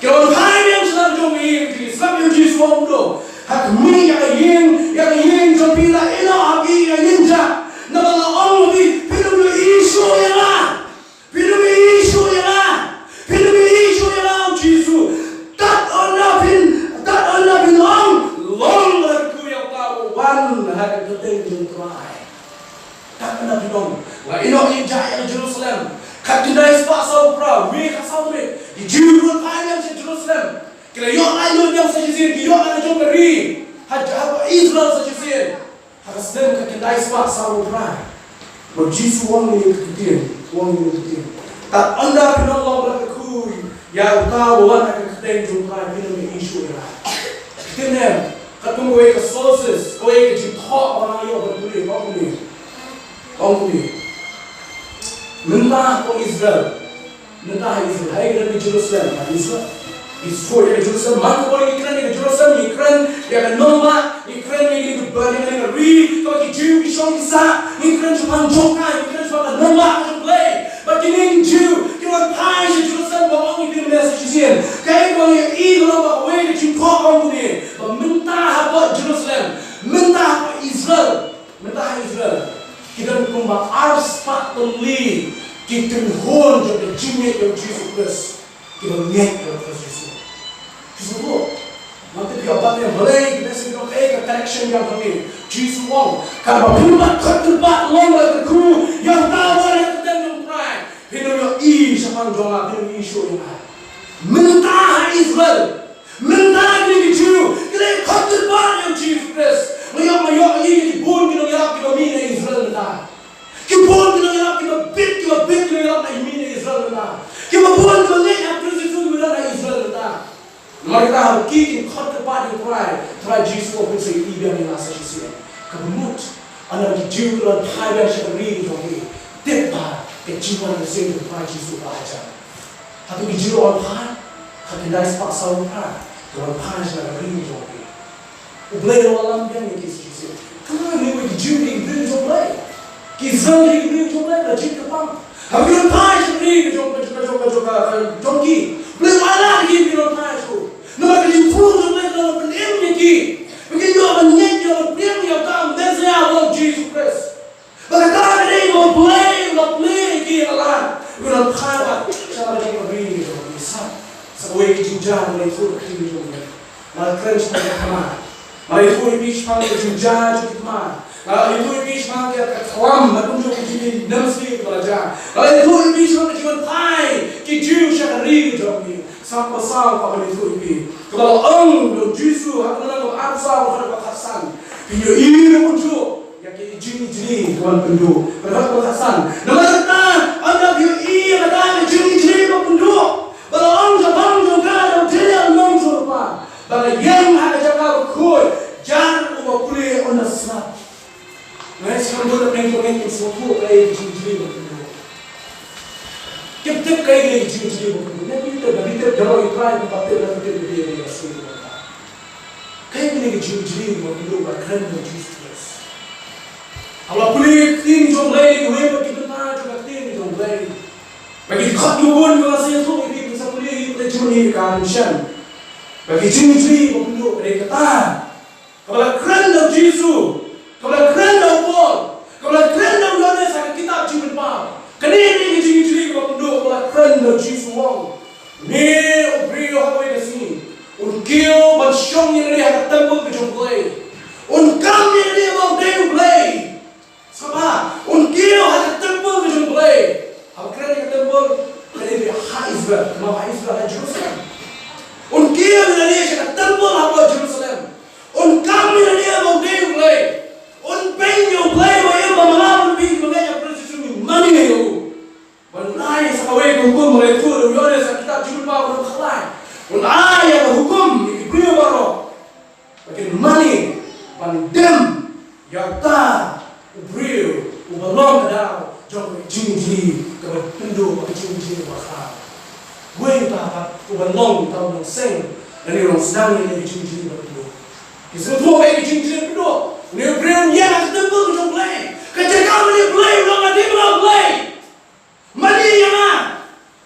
Ki la wan phai biang sha la ka jong ka ïing jong ki. Sngap ïa u Jisu u ong kumno. Ha khmih ïa ka ïing, ïa ka ïing jong phi la ïehnoh ha phi ïa ka ïing jong. Namar la ong phi, phin ym ïohi shuh ïa nga. Phin ym ïohi shuh ïa nga. Phin ym ïohi shuh ïa nga, ong Jisu. Tad ynda phin, tad ynda phin ong, long ba la kyrkhu ïa uta uba wan ha ka kyrteng jong u Trai. Tad ynda phin ong, la ïehnoh ïa ka ïing jong Jerusalem. Khatkhyndai spah saw phra, May khatsaw tarik. Ki Jiw ki wan phai biang sha Jerusalem. Ki la ïoh laitluid biang sa shisien, ki ïoh la ka jong ka ri. Ha, ha Israel sa shisien. Ha ka snem khatkhyndai spah saw phra. Ba u Jisu u ong ïa kane ka ktien, u ong ïa kane ka ktien. Tad ynda phin ong long ba la kyrkhu ïa uta uba wan ha ka kyrteng jong u Trai, phin ym ïohi shuh ïa nga. Ka ktien ne, katkum kawei ka sources, kawei ka jingthoh ba nga ïoh ban pule, ka ong kumne. Ka ong kumne. Mynta ko Israel, Mynta ha Israel, ha ïing kren ïa ka Jerusalem, ha Israel. Israel ïa ka Jerusalem, man ka por ngi kren ïa ka Jerusalem, ngi kren ïa ka nongbah, ngi kren ïa ka, ïa ka ri, kaba ki Jiw ki shong ki sah, ngi kren shaphang jong ka, ngi kren shaphang ka nongbah ka jong U Blei. Bad kine ki Jiw ki wan phai sha Jerusalem, ba ong ïa kine sa shisien. Kaei kaba ngi ïohi, ba kawei ka jingthoh ka ong kumne. Ba mynta hapoh Jerusalem, mynta hapoh Israel. Mynta ha Israel, ki don kumba arspah tylli ki kynhun jong ka jingngeit ïa u Jisu Khrist, kiba ngeit ïa u Khrist Jisu. Ki sngewthuh. Ngan tip ïa u bat ne balei, ki dei sngewthuh, eh, ka connection ïa u Jisu. U ong, katba phi pat khot kyrpad, long ba la kyrkhu ïa uta uba wan ha ka kyrteng jong u Trai, phin ym ïohi shaphang jong nga, phin ym ïohi shuh ïa nga. Mynta ha Israel, Mynta kine ki Jiw ki la khot kyrpad ïa u Jisu Khrist. Nga ïoh, nga ïohi ïa ki bun ki nongïalap kiba mih na Israel mynta. Ki bun ki nongïalap kiba bit, kiba bit ki nongïalap kiba mih na Israel mynta. Kiba bun kiba ngeit ha Khrist Jisu kiba don ha Israel mynta. Namar kata haba ki kin khot kyrpad ïa u Trai, Trai Jisu u pynshai ïa ki biang ïa la sa shisien. Kaba mut, ynda ki Jiw ki la phai biang sha ka ri jong ki. Tip ba ka jingwan ka seng jong u Trai Jisu ka la jan. Hato ki Jiw wan phai? Ha ki dei spah saw phra ki wan phai sha ka ri jong ki. U Blei u la lam biang ïa ki shisien. Kane ki Jiw ki ri jong u Blei. Ki Israel ki ri jong u Blei, la jied kyrpang. Ha ki wan phai sha ka ri jong, jong, jong, jong, jong, jong ki. U Blei u la lam ïa ki wan phai sha. Namar ka jingthmu jong u Blei ka la pynim ïa ki. Ba ki ïoh ban ngeit, ïoh ban pdiang ïa ka Messaïah, u Jisu Khrist. Ba kata ka dei ba U Blei u la plie ïa ki ïa ka lad. U la phai bad sha la jong ka ri jong ki. Sa, sa kawei ka jingjia ba la ïathuh ïa ki jong ki. Nga la kren shaphang ka thma. Nga la ïathuh ïa phi shaphang ka jingjia jong ki thma. Nga la ïathuh ïa phi shaphang ka, ka khlam, la kumjuh ka jingïaid lynti kaba la jia. Nga la ïathuh ïa phi shaphang ka jingwan phai ki Jiw sha ka ri jong ki. Sa kaba saw kaba la ïathuh ïa phi, kaba la ong da u Jisu ha ka lynnong kaba arphew saw, kaba khatsan. Phin ïohi ba kumjuh ïa ki jingjli ki wan pynduh. Kaba khatsan. Namar kata, ynda phi ïohi ïa kata ka jingjli ba pynduh, ba la ong shaphang jong ka da u Daniel nongshuwa, ba la ïeng ha ka jaka bakhuid, jan uba pule un da slap. Nga ngeit skhem ba bun na pdeng jong ngi kim sngewthuh kaei ka jingjli ba pynduh. Kim tip kaei ka jingjli ba pynduh. Ne phi tip, ne phi tip, ïa u Trai kumba tip, ne phi tip, ne phi tip, ne phi tip. Kaei kane ka jingjli ba pynduh ba kren ïa u Jisu Khrist. Haba la pule ïa ka ktien jong U Blei, kiwei pat ki bynta jong ka ktien jong U Blei. Ba ki dkhot kiba bun kiba la sngewthuh ïa ki, ki sa pule ïa ki, pule jingmut ïa ka mission. Ba ki jingjli ba pynduh ka dei kata. Kaba la kren da u Jisu, kaba la kren da u Paul, kaba la kren da u Ïoannis ha ka kitab Jingpynpaw. Kane ka dei ka jingjli kaba pynduh kaba la kren da u Jisu, u ong, une u briew ha kawei ka sngi un kiew ban shong ïa lade ha ka temple ka jong U Blei. Un kam ïa lade ba u dei U Blei. Sngap bha, un kiew ha ka temple ka jong U Blei. Haba kren ïa ka temple, ka dei ha Israel, kumba ha Israel ha Jerusalem. Un kiew ïa lade sha ka temple hapoh Jerusalem. Un kam ïa lade ba u dei U Blei. Un peit ïa U Blei uba im ba man la ban peit, ba ngeit ïa u Khrist Jisu, ngin mane ïa u. Bad un ai sa kawei ka hukum ba la ïathuh da u Ïoannis ha ka kitab Jingpynpaw kaba khatlai. Un ai ïa ka hukum ïa ki briew baroh ba kin mane ban dem ïa uta u briew uba long ka daw jong ka jingjli kaba pynduh, ka jingjli kaba khraw. Ban long tang u nongseng lane u nongsdang ïa ka jingjia bapynduh. Ki sngewthuh ïa ka jingjia bapynduh. Une u briew un ïeng ha ka temple jong U Blei. Ka jaka ba une u briew u long ha dei ma nga U Blei. Mane ïa nga.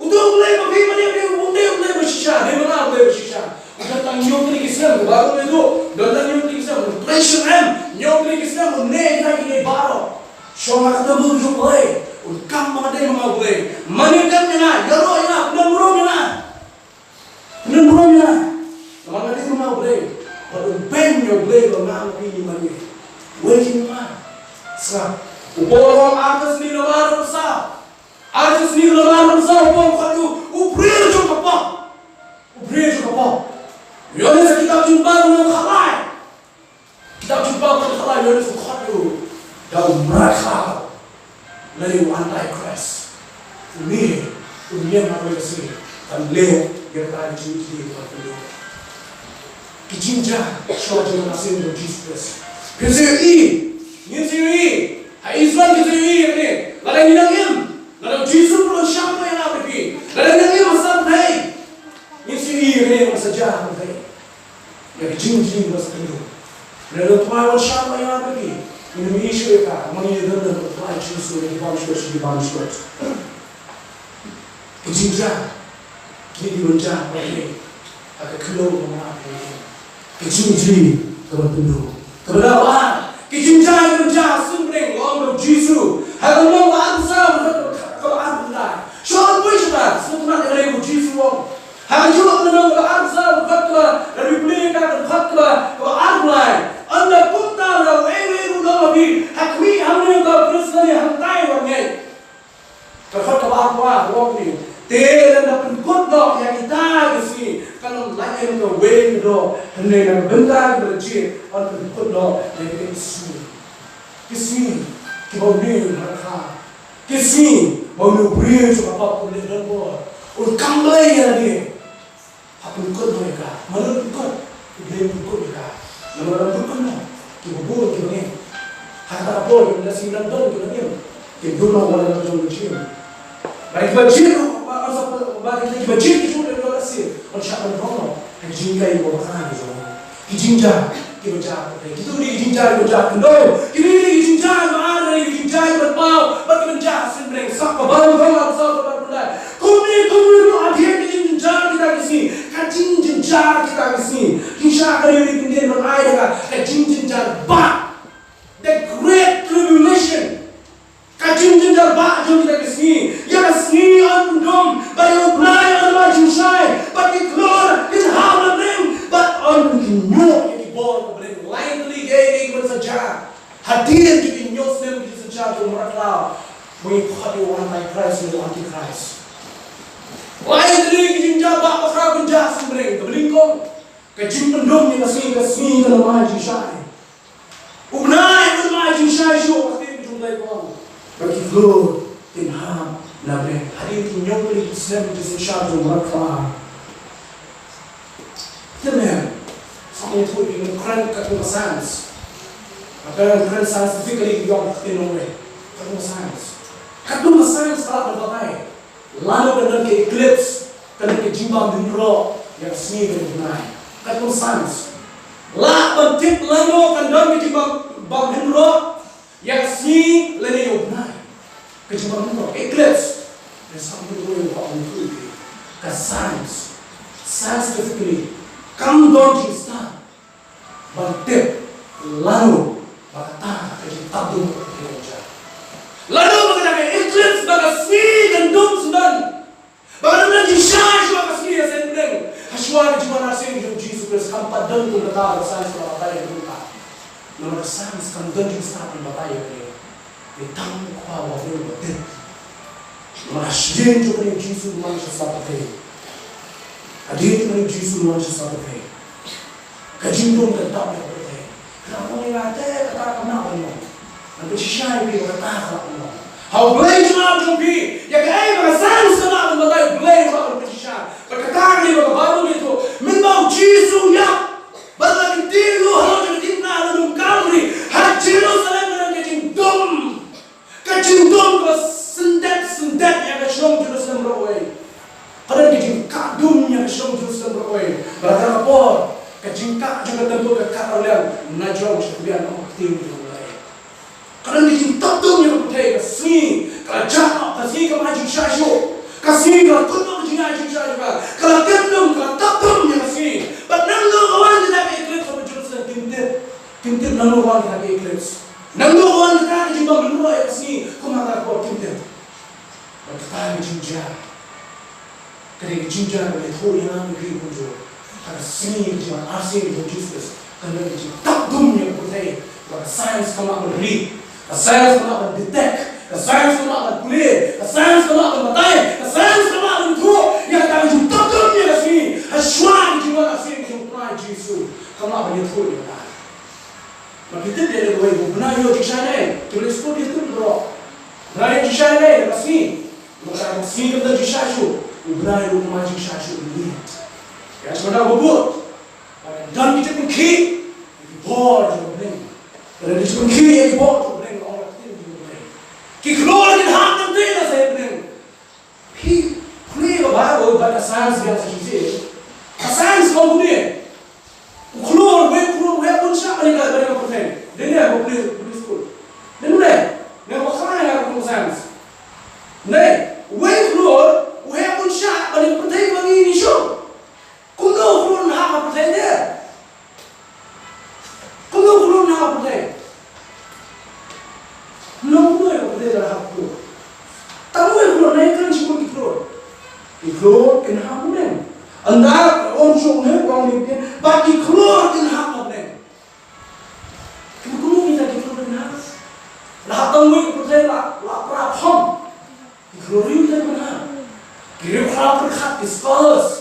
U dei U Blei ba phi, mane u dei, u dei U Blei ba shisha, dei ma nga U Blei ba shisha. U don tang hynñiew tylli ki snem, kaba u dei u don tang hynñiew tylli ki snem, u trei sha em, hynñiew tylli ki snem, u neh ïa kine baroh. Shong ha ka temple jong U Blei. Un kam ba nga dei ma nga U Blei. Mane dem ïa nga, ïaroh ïa nga, pyndonkam ïa nga. Pyndonkam ïa nga. Namar nga dei ma nga U Blei. Bad un beiñ ïa U Blei ba nga U Blei, mane. Wei jingma. Sngap. U Paul u ong arphew snem namar u sa. Arphew snem namar u sa, u Paul u khot ïa u, u briew jong ka pop. U briew jong ka pop. Ïoh na sa kitab Jumpynbna u khatlai. Kitab Jumpynbna u khatlai, ïoh na sa khot ïa u da u mrad khlaw. Lane u antichrist. Une u niam ha kawei ka sngi ban leh ïa kata ka jingkit ban pyndonkam. Ki jingjia shuwa jong u Nongpynim Jisu Khrist. Phin sa ïohi, ngin sa ïohi. Ha Israel kin sa ïohi ïa kane. Lada ngin nang im, lada u Jisu u la shah ïa nga bad phi, lada ngin nang im ha sa pyrthei, ngin sa ïohi ïa kane, ban sa jia ha pyrthei. Ïa ka jingjia ba sa kynduh. Lada u Trai u la shah ïa nga bad phi, ngin ym ïohi shuh ïa ka. Ngi ïa don, don u Trai Jisu ïa ki bamshlur, ïa ki bamshlur. Ka jingjia, ki dei ban jia ha pyrthei. Ha ka khyndew ba nga phi. Ka jingjia kaba pynduh. Kaba daw ar. Ka jingjia kaba jia ha suiñ bneng, ong u Jisu. Ha ka lynnong ba arphew saw, kaba arphew lai. Shu poi shuwa, sngewtynnat ïa kane u Jisu u ong. Ha kajuh ka lynnong kaba arphew saw, kaba, kaba, kaba, kaba arphew lai. Ynda kumta lada uwei uwei ruh jong phi, ha khmih hangne ka pris lane hangtai wat ngeit. Ka dkhot kaba arphew ar ka ong kumne. Te lada pynkut noh ïa kita ki sngi, kan ym lait em kawei ka doh, hynrei na ka bynta kiba la jied, yn pynkut noh ïa kita ki sngi. Ki sngi kiba une u mrad khlaw, ki sngi ba une u briew jong ka pop un leh donbor, un kam Blei ïa lade. Ha pynkut noh ïa ka. Mano pynkut? U Blei pynkut ïa ka. Namar lada pynkut noh, kiba bun kiba ngeit. Ha kata ka por, ki lehse nang don kiba ngeit. Kin duh noh wan la jong ka jingim. Ba kiba jied, ba, ba, ba, ba kiba jied ki jong ka lehse, yn shah ban rong noh ha ki jinghikai kiba bakla ki jong. Ki jingjia kiba jia ha pyrthei. Kito ki dei ki jingjia kiba jia ha khyndew. Kine ki dei ki jingjia kiba ar, ki dei ki jingjia kiba paw, bad kiba jia ha suiñ bneng. Sngap kaba nyngkong, kaba saw, kaba arphew lai. Kumne, kumne ruh hadien ka jingjynjar kita ki sngi, ka jingjynjar kita ki sngi. Jingshisha ka dei ka dei ban ai da ka, ka jingjynjar bah. The great tribulation. Ka jingjynjar bah jong kita ki sngi. Ïa ka sngi yn pyndum, ba ïa u Blei yn ai jingshai, bad ki khlur kin hap na bneng, bad yn kynñiuh ïa ki bor ka bneng. Lai tylli kiei kiei kiban sa jia. Hadien jong ki hynñiew snem ki jingsynshar jong u mrad khlaw, ba ngi khot ïa u Antichrist ne u Antichrist. Lai tylli ki jingjia bah bakhraw ban jia ha suiñ bneng, kaba nyngkong, ka jingpyndum ïa ka sngi, ka sngi kan ym ai jingshai. U bnai un ym ai jingshai shuh, ka ktien ka jong u Blei ka ong. Ba ki khlur kin hap na bneng. Hadien ki hynñiew tylli ki snem ki jingsynshar jong u mrad khlaw. Te mynta, sa ngin ïathuh ïa phi, ngan kren katkum ka science. Ngan kren scientifically, ïa ka ktien nongwei. Katkum ka science. Katkum ka science ka lah ban batai lano kan don ka eclipse, kan don ka jingbam hynroh ïa ka sngi bad u bnai. Katkum ka science. Lah ban tip lano kan don ka jingbam, bam hynroh ïa ka sngi lane ïa u bnai. Ka jingbam hynroh, eclipse. Ngan sa ïathuh ïa phi, ka science. Scientifically, kam don jingstad ban tip lano ba kata ka jingtapdum ka dei ban jia. Lano ba kata ka eclipse, ba ka sngi kan dum syndon. Ba ka dang don jingshai shuwa ka sngi ha suiñ bneng. Ha shuwa ka jingwan arsien jong u Jisu Khrist, kam pat don kum kata, ba ka science ka la batai ïa kata. Namar ka science kam don jingstad ban batai ïa kane. Ngi tang u Kpa uba bun uba tip. Namar hadien jong kane u Jisu un wan sha pyrthei. Hadien jong kane u Jisu un wan sha pyrthei. Ka jingdum kan dap ïa ka pyrthei. Ka dang ong ïa nga te kata kam lah ban long. Ngan pynshisha ïa phi ba kata ka lah ban long. Ha U Blei jong nga jong phi, ïa kaei ba ka science ka lah ban batai, U Blei u lah ban pynshisha. Bad kata ka dei ba ka Baibl ka ïathuh. Mynba u Jisu u ïap, bad la kyntiew ïa u halor jong ka diengphna ha Kalbari, ha Jerusalem ka don ka jingdum. Ka jingdum kaba syndet syndet ïa ka shnong Jerusalem baroh kawei. Ka don ka jingkah dum ïa ka shnong. jingkah jong ka temple ka kat arliang, na jrong sha ka biang, ong ka ktien jong U Blei. Ka don ka jingtap dum ïa ka pyrthei, ka sngi ka la jah noh, ka sngi kam ai jingshah shuh, ka sngi ka la kut noh ka jingai jingshah jong ka, ka la kem dum, ka la tap dum ïa ka sngi. Bad nangno ka wan kata ka eclipse, ha Jerusalem, kim tip, kim tip nangno ka wan kata ka eclipse, nangno ka wan kata ka jingbym bynroi ïa ka sngi, kumta ka por kim tip. Bad kata ka jingjia, ka dei ka jingjia kaba ïathuh ïa ngi, kumjuh ha ka sngi ka jingwan arsien jong U Jisu Khrist. Ka dei ka jingtap dum ïa ka pyrthei, ba ka science kam lah ban ri, ka science kam lah ban detect, ka science kam lah ban pule, ka science kam lah ban batai, ka science kam lah ban ïathuh ïa kata ka jingtap dum ïa ka sngi. Hashwa ka jingwan arsien jong U Trai Jisu, kam lah ban ïathuh ïa kata. Bad phi tip ïa kawei, u bnai u ïoh jingshai ne, ki bnai skul ki tip baroh. U bnai u ïoh jingshai ne, ka sngi. Namar ka sngi kam don jingshah shuh, u bnai u kum jingshah shuh u miet. Ïa, sngewbha ba bud. Bad ka don ki jingpynkhih ïa ki bor jong U Blei. Ka don ki jingpynkhih ïa ki bor jong U Blei, ong ka ktien jong U Blei. Ki khlur kin hap tang te na sha bneng. Phi pule ïa ka Baibl bad ka science biang sa shisien. Ka science ka ong kumne. U khlur, wei u khlur u heh bun shah ban ïa ka, ban ïa ka pyrthei. Dei ne, ba pule, pule skul. Dei ne, ne ba khlaiñ ïa ka kum science. Ne, wei u khlur u heh bun shah ban ïa ka pyrthei ba ngi ïohi shuh. Kumno u khlur un hap ha pyrthei te? Kumno u khlur un hap ha pyrthei? Kumno, kumno ïa ka pyrthei la hap u khlur? Tang wei u khlur, ne kren shibun ki khlur. Ki khlur kin hap ha bneng. Ynda ong shuh ne, ong ne, bad ki khlur kin hap ha bneng. Kumno, kumno kita ki khlur kin hap? La hap tang wei ka pyrthei la, la pra phom. Ki khlur ruh kin hap. Ki riewkhlaw pyrkhat, ki scholars.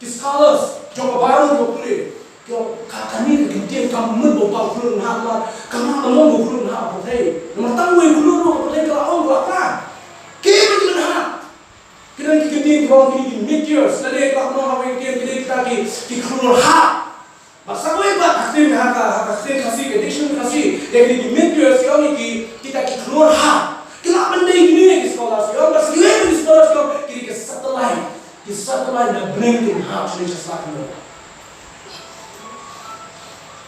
Ki scholars jong ka Baibl, jong ka pule, ki ong ka, kane ka kyntien kam mut ba u khlur un hap, namar kam lah ban long ba u khlur un hap ha pyrthei. Namar tang wei u khlur ruh ha pyrthei ka la ong, ka la pra. Ki ba ki ban hap. Ki don ki kyntien ki ong kine ki meteors, lane ka la ong ha kawei ka kyntien kine kita ki, ki khlur hap. Bad sa kawei pat ha ka ktien, ha ka, ha ka ktien Khasi, ka dictionary Khasi, ïa kine ki meteors ki ong ki, kita ki khlur hap. Ki lah ban dei kine, ki scholars ki ong, bad sa kine ki scholars ki ong kine ki satellite. Ki satellite na bneng kin hap sha lynti sha sla khyndiat.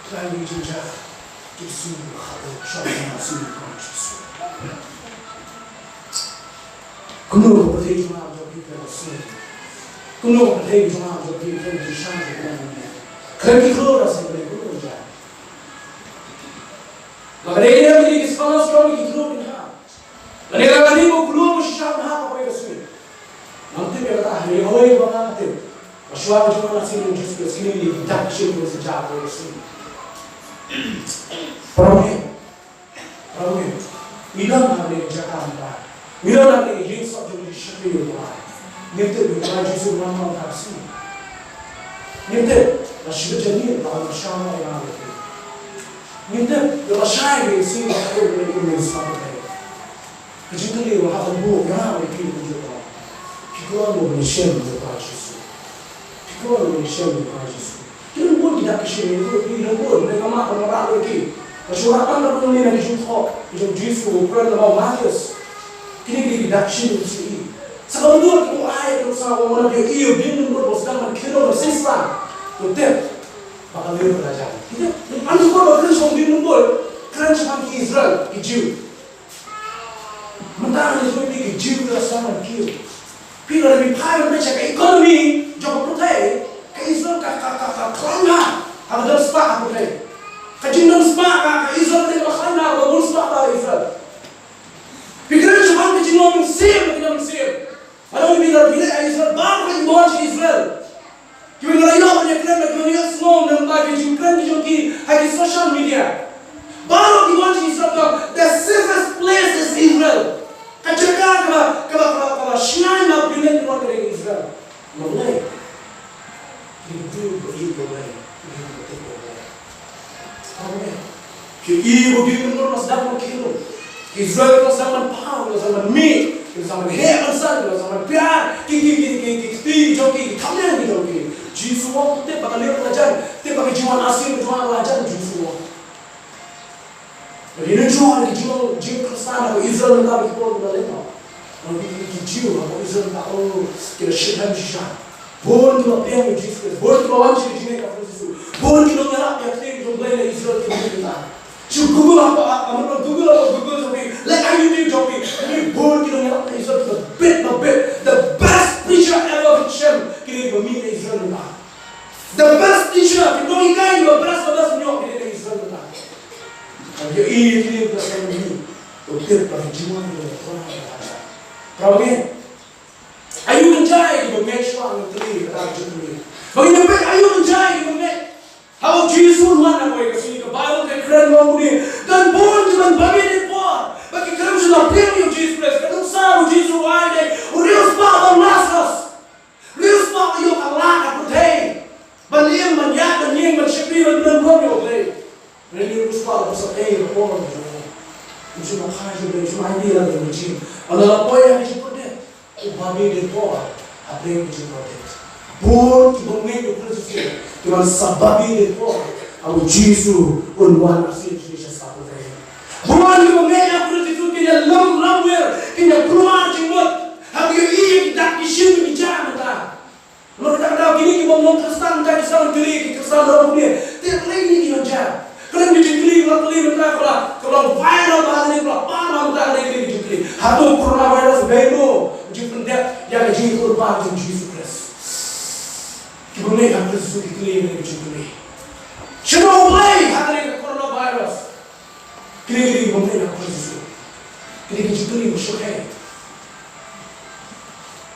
Trai, ngi jingjia ki sngi ba khadduh, shong na sngi ba khadduh. Kumno ka pyrthei jong nga jong phi ka sngi? Kumno ka pyrthei jong nga jong phi ka sngi? Khlem ki khlur ha seng bneng kumno jia? Ba ka dei ne ki scholars jong ki khlur kin hap? Lane la ka dei ba u khlur ba shisha un hap ha kawei ka sngi? Ngam tip ïa kata, hynrei kawei kaba nga tip, ba shuwa ka jingwan arsien jong U Jisu Khrist, kine ki dak ki shin ki wan sa jia ha kawei ka sngi. Parabangeit, parabangeit, ngi don ha kane ka jaka mynta, ngi don ha kane ka ïing sop jong U Jisu Khrist. Ngim tip ba U Trai Jisu un wan ha kata ka sngi. Ngim tip, la shi bit janmiet la wan ban shah noh ïa nga bad phi. Ngim tip, la shai beit ka sngi ba ka ïoh ban ïoh ban sngap ïa ka. Ka jingkylli ba hap ban buh ïa nga bad phi kumjuh ka long, phi kloi mo ban ïashem bad U Trai Jisu? Phi kloi mo ban ïashem bad U Trai Jisu? Ki don bun ki dak ki shin, ki don bun, ne ka map ka mrad ïa ki. Ka shu rah tang ka don ne na ki jingthoh ki jong U Jisu, u kren na Mathaios. Kine ki dak ki shin ki shu ïohi. Sa ka mut ki ong ai ka sa ong na ki ïohi u dieng dumbul ba sdang ban kylli na shisha. To tip ba ka liur ka la jan. Ki tip, pan shu ba kren sha u dieng dumbul, kren shaphang ki Israel, ki Jiw. Mynta ngi sngewthuh ki Jiw ki la sdang ban kiew. Phi la ri phai ban peit sha ka economy jong ka pyrthei, ka Israel ka, ka, ka, ka khlaiñ bha ha ka don spah ha pyrthei. Ka jingdon spah ka, ka Israel ka dei kaba khlaiñ bha, kaba bun spah ha Israel. Phi kren shaphang ka jinglong mynsiem, ka jinglong mynsiem. Ba dang phi la ri ha Israel, baroh ki wan sha Israel. Kiba la ïoh ban ïakren bad kiba la ïohsngew lyngba ki jingkren ki jong ki ha ki social media. Baroh ki wan sha Israel, ka the safest place is Israel. Ka jaka kaba, kaba, kaba, kaba shngaiñ bha ban ïaid, ka dei Israel. Balei? Ki briew ba ïeit ba U Blei, ki briew ba tip ba U Blei. Amen. Ki ïohi ba u dieng dumbul u la sdang ban kiew. Ki Israel ki la sdang ban paw, ki la sdang ban mih, ki la sdang ban heh ban san, ki la sdang ban pynïar. Ki, ki, ki, ki, ki kti ki jong ki, ki thamniang ki jong ki. Jisu u ong, tip ba ka liur ka la jan, tip ba ka jingwan arsien ka jong nga ka la jan, Jisu u ong. Lada ngin ïohi ki jingong jingkhristan ha ka Israel mynta, ba ki por ki la leit noh. Ki, ki, ki Jiw ha ka Israel mynta, oh, ki la shitrhem shisha. Bun kiba pdiang ïa u Jisu Khrist, bun kiba wan sha ka jingngeit kaba phi Jisu, bun kiba Google ha, ha, ha, Google ha, Google jong phi. Leh ha YouTube jong phi. Kine bun ki nongïalap na Israel, the bit, the bit, the best preacher ever been sent. Kine ba mih na Israel mynta. The best teacher, ki nonghikai ba best, ba best, kine na Israel mynta. Ïohi ïa kine ba sngewthuh. To tip ba ki jingwan ki ba. Prabu ngi. Aïu ban jia ïa kiba ngeit shuwa, ngi kylli, kata ka jingkylli. Ba ngi peit aïu ban jia ïa kiba ngeit. Haba u Jisu un wan, nangwei ka sngi ka Baibl ka kren bun ïa, don bun kiban babe dieng por. Ba ki khlem shym la pdiang ïa u Jisu Khrist. Ka nuksa u Jisu u ai dei u riewspah u Lasarus. Riewspah u ïoh ka lad ka pyrthei. Ban im, ban ïap, ban ïeng, ban shakri, ban pynlong ïa u Blei. Hynrei u riewspah u sa ei ka por jong u. U shu la phai sha u Blei, u shu la ai ïa u Blei ka jingim. Ynda la poi ha ka jingpyrdit, u babe dieng por ha Blei ka jingpyrdit. Bun kiba ngeit ïa u Khrist Jisu, ki wan sa babe dieng por haba u Jisu un wan arsien sha saw pyrthei. Bun kiba ngeit ïa u Khrist Jisu kin ïa lum lamwir, kin ïa kulmar jingmut. Haba ïohi ïa ki dak ki shin ki jam mynta. Namar kata ka daw kine ki bym long Khristan, kata ki sdang kylli ki Khristan ruh kumne. Te balei kine ki nang jia? Kane ka jingkylli ka la kylli mynta ka la, ka la viral ba kane ka la par mynta kane ka jingkylli. Hato coronavirus dei mo jingpyndep ïa ka jingïakhun ba jong Jisu Khrist? Ki bym ngeit ha Khrist Jisu ki kylli kane ka jingkylli. Shano U Blei ha kane ka coronavirus? Kine ki dei ki bym ngeit ha Khrist Jisu. Kine ki jingkylli ba shu heh.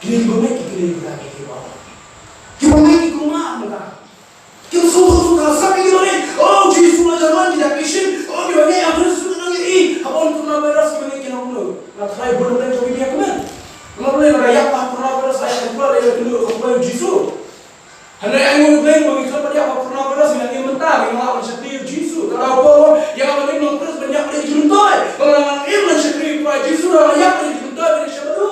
Kine ki bym ngeit ki kylli kita ki, ki ba. Ki bym ngeit ki kulmar mynta. Ki sngewthuh sngewthuh sap ki bym ngeit. Oh, Jisu la jan wan, ki da ki shin. Oh, ki bym ngeit ha Khrist Jisu ki nang ïohi. Haba wan coronavirus ki bym ngeit ki nang kumno? Nga tharai bun na pdeng jong phi ki ïa kmen. Nga pdeng nga ïap ha coronavirus, ïa ka coronavirus, ïa ka Jisu. Hynrei ainguh U Blei ba ngi khlem pat ïap ha coronavirus, ngi la im mynta, ngi la ban shakri ïa u Jisu. Te da u Paul u ong, ïa nga ban im long Khrist, ban ïap ka dei ka jingmyntoi. Ba nga la im ban shakri ïa u Trai Jisu, da nga ïap ka dei ka jingmyntoi, ban ïashah bad u.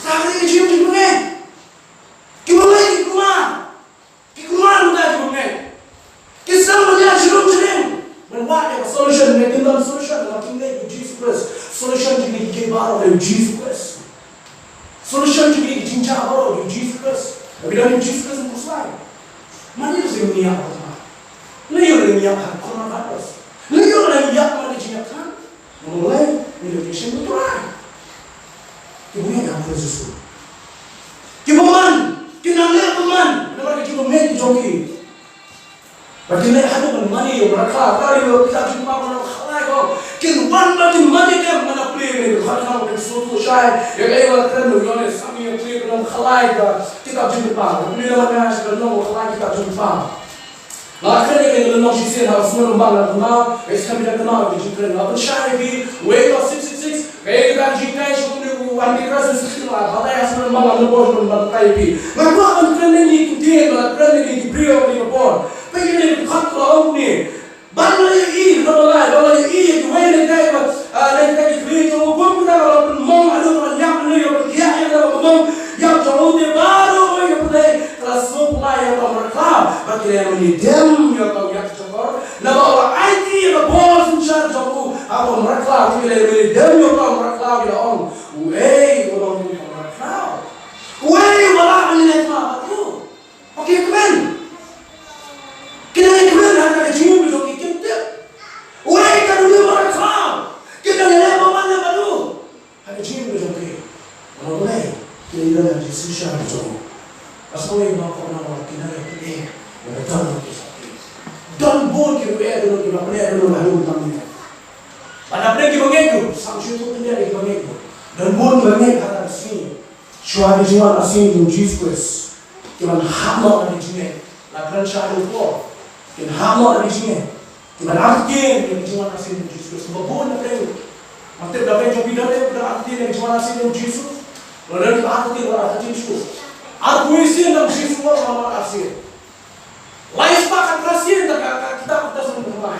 Sa ka dei ka jingim jingpynngeit. Ki bym ngeit ki kulmar. Ki kulmar mynta ki bym ngeit. Ki sdang ban ïaid sha rum sha ring ban wad ïa ka solution, ne kim don solution, namar kim ngeit ïa u Jisu Khrist. Solution jong kine kiei baroh dei u Jisu Khrist. Solution jong kine ki jingjia baroh dei u Jisu Khrist. Haba don ïa u Jisu Khrist, ngin khuslai. Mano sdang ban ïap ha ka, mano sdang ban ïap ha ka coronavirus? Mano sdang ban ïap ha ka jingïap ka? Namar balei? Ngi dei ki shem u Trai. Ki bym ngeit ha u Khrist Jisu. Ki bymman, ki nang leh bymman namar ka jingbymngeit jong ki. Ba kin leh haduh ban mane ïa u mrad khlaw, ka ri ïa u kitab jingpang ban khalai ko. Kin wan ba kin mane dem, nga la plie ne ka khat ka ban sngewthuh shai ïa kaei ba la kren u Ïoannis, sa ngi ïa plie ban khalai ka kitab jingpang. Plie na man nga sha ban long khalai kitab jingpang. Nga kren ïa kane ka lynnong shisien ha u snem ba nga la kynmaw, ka snem ba nga la kynmaw ka jingkren. Nga pynshai ïa phi, wei ka six six six, kaei kata ka jingkren sha une u Antichrist u sixteen, nga batai ha snem ba nga la kynmaw ban batai ïa phi. Nga kwah ban kren ïa kine ki ktien ba la kren ïa kine ki briew ha kane ka por. Peit ïa kane ka dkhot ka la ong kumne. Bad nga la ïohi, ka la ong, bad nga la ïohi ïa kiwei na kitai ba, ah, na kitai ki khlieh jong u, kum kita ba la pynmong haduh ba la ñiap, haduh ba la pynhiar ïa kata kaba mong ïap jong u, te baroh kawei ka pyrthei ka la sngewphylla ïa uta u mrad khlaw, bad ki la ïamane dem ïa uta u ïaid shakor. Naba u la aiti ïa ka bor synshar jong u ha uta u mrad khlaw, te ki la ïamane dem ïa uta u mrad khlaw, ki la ong, uei uba long kum uta u mrad khlaw? Uei uba lah ban ïaleh thma bad u? Ba ki kmen. Ki dang ïakmen ha ka jingim jong ki, kim tip. Uei uta u mrad khlaw? Ki dang ïaleh bymman lem bad u. Ha ka jingim jong ki. Namar balei? Ki la ïoh ïa ka jingsynshar jong u. Ka sngewbha ba kawei na kawei ki nang ïa pyneh ïa ka dohnud jong ki. Don bun kiba ïoh dohnud, kiba pyneh dohnud haduh mynta mynmiet. Bad na pdeng kiba ngeit ruh, sa shu ïathuh khyndiat ïa kiba ngeit ruh. Don bun kiba ngeit ha kata ka sngi. Shuwa ka jingwan arsien jong u Jisu Khrist, ki ban hap noh na ka jingngeit. La kren shaduh por, kin hap noh na ka jingngeit. Ki ban artatien ïa ka jingwan arsien jong u Jisu Khrist. Ba bun na pdeng, ma tip na pdeng jong phi don uei uba artatien ïa ka jingwan arsien jong u Jisu? Lada don kiba artatien, wan artatien shuh. Arphew sien da u Jisu u wan, wan arsien. Lai spah khatphra sien da ka, ka kitab Testament Kynmaw.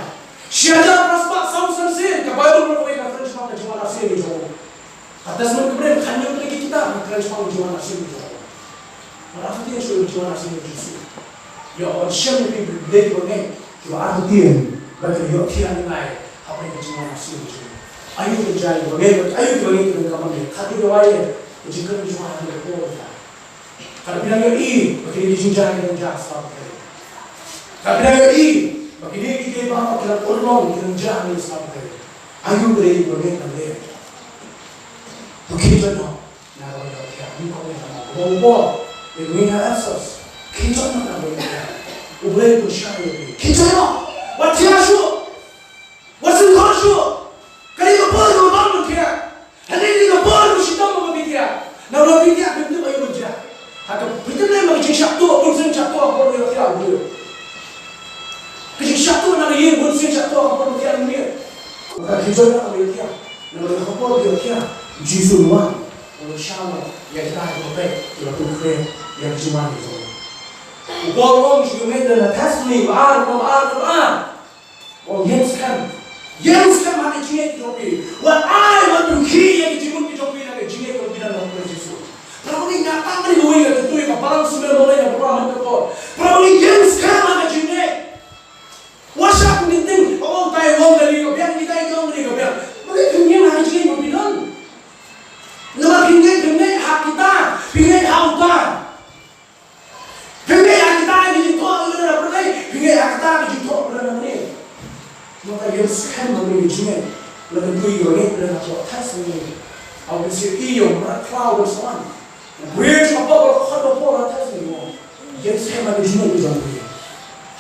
Shi hajar phra spah saw san sien ka Baibl baroh kawei ka kren shaphang ka jingwan arsien jong u. Ka Testament Kynmaw khathynñiew tylli ki kitab ka kren shaphang ka jingwan arsien jong u. Mar artatien shuh ïa ka jingwan arsien jong u Jisu. Ïoh ban shem ïa phi ba dei kiba ngeit kiba artatien bad kiba ïoh thiah ïa ngi hapdeng ka jingwan arsien jong u. Aïu ban jia ïa kiba ngeit bad aïu kiba ngeit kiba ngeit. Khatduh ïa wai ïa ka jingkren jong u ha ka por ka. Ka phi nang ïohi ba kine ki jingjia ki nang jia ha sla pyrthei. Ka phi nang ïohi Ba kine ki dei ba ki la urlong ki nongjia ha ïing sngewthuh. Aïu ba dei ba ngeit na leh. To khie jot noh na ka ba ïohthiah. Ym ko ne na ka ba u bor. Ïa ngi ha Ephesus. Khie jot noh na ka ba ïohthiah. U Blei u pynshai ïa phi. Khie jot noh. Wat thiah shuh. Wat sngewthuh shuh. Ka dei ka por kaba bym thiah. Hangne ka dei ka por kaba shitom ba phi thiah. Namar phi thiah phim tip aïu ban jia. Ha ka phi tip lei ma ka jingshah tuh, bun sien shah tuh ha ka por ba ïohthiah u briew. Ka jingshah tuh na ka ïing, bun sien shah tuh ha ka por ba thiah u briew. Ka khie jot na ka ba ïohthiah. Namar ha ka por ba ïohthiah u Jisu un wan. Un shah noh ïa kita kiba peit, kiba pynkhreh ïa ka jingwan jong u. U Paul u ong sha ki nongïalam na Thessaloni ba ar, ba ar, ba ar. Ong ïeng skhem. Ïeng skhem ha ka jingngeit jong phi. Wat ai ban pynkhih ïa ka jingmut ka jong phi na ka jingngeit kaba phi don ha u Khrist Jisu. Para bangeit, nga tang kane kawei ka kyntu ïa ka balang symbai Mawlai ha Burma man ka por. Para bangeit, ïeng skhem ha ka jingngeit. Wat shah pynkyntiew, oh, utai u ong kane ka biang, kitai ki ong kane ka biang. Bangeit, phin ïeng ha ka jingngeit ba phi don. Namar phi ngeit, phi ngeit ha kita, phi ngeit ha uta. Phi ngeit ha kita ki jingthoh lem na pyrthei, phi ngeit ha kita ki jingthoh lem na pyrthei. Nangta ïeng skhem ha ka jingngeit. La ka dei ka ngeit lem na ka thas ni. Au ka sir ïong mrad khlaw ban sa wan. Bridge ka pop ka khot ka pop la thas ni mo. Ïeng skhem ha ka jingngeit jong phi.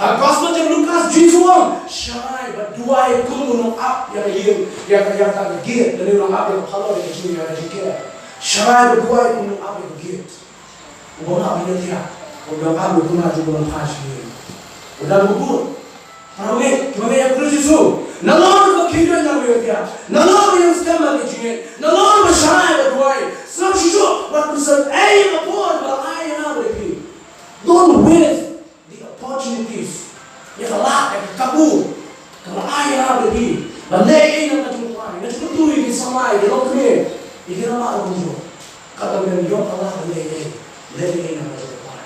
Ha Gospel jong Lukas Jisu u ong, sharai bad duwai kum u nongap ïa ka ïing, ïa ka, ïa ka gate, lane u nongap ïa ka phalor, ïa ka jingïa, ïa ka jingker. Sharai bad duwai kum u nongap ïa ka gate. U ba ngap ïa ka thiah, u ba ngap ïa ka thiah, u ba ngap ïa ka thiah. U dang u bud. Para bangeit, kiba ngeit ïa u Khrist Jisu. Nalor ba khie jot na ka ïohthiah. Nalor ba ïeng skhem ha ka jingngeit. Nalor ba sharai bad duwai. Sngap shuh shuh, wat pynsan ei ïa ka por ba la ai ïa nga da phi. Don't waste the opportunities. Ïa ka lad, ïa ka kabu. Ka la ai ïa nga da phi. Ban leh ei na ka jong u Trai. Nga sngewthuh ïa ki samla, ïa ki longkmie. Ïa ki rangbah rangbah. Katba men ïoh ka lad ban leh ei. Leh ei na ka jong u Trai.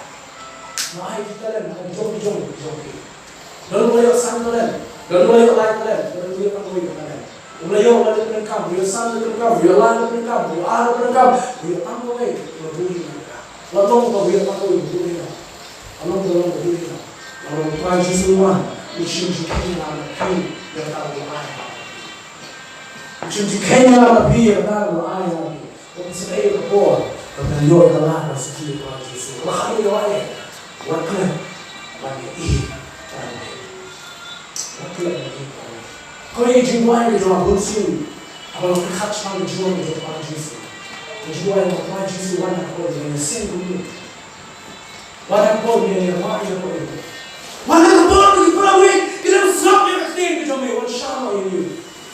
Nga ai ki talent, nga ai ki jong ki jong ki jong ki. Don uba la ïoh san talent, don uba la ïoh lai talent, don uba la ïoh tang kawei ka talent. Uba la ïoh uba la pyndonkam, u ïoh san la pyndonkam, u ïoh lai la pyndonkam, u ïoh ar la pyndonkam, u ïoh tang kawei, u la buh ïa ka. Wat long ba u ïoh tang kawei, u buh ïa ka. Wat long ba long ba buh ïa ka. Wat long ba Trai Jisu u wan, u shim jingkheiñ ïa la na phi, ïa kata u la ai. U shim jingkheiñ ïa la na phi, ïa kata u la ai ïa la phi. Kum sa ei ka por, ka pynïoh ka la ka suki Trai Jisu. Wa ka ïoh ai. Wa klet. Wa ïoh i. Wa klet wa i. Ko i jingduwai ka jong bun sien. Haba la pyrkhat sha ka jingduwai ka jong Trai Jisu. Ka jingduwai ka Trai Jisu wan ha ka por ïa sien kum ni. Wan ha ka por ïa ïa wan ha ka por ïa. Wan ha ka por ïa ki para wei ki dang sngap ïa ka ktien ka jong me, wan shah noh ïa ngi.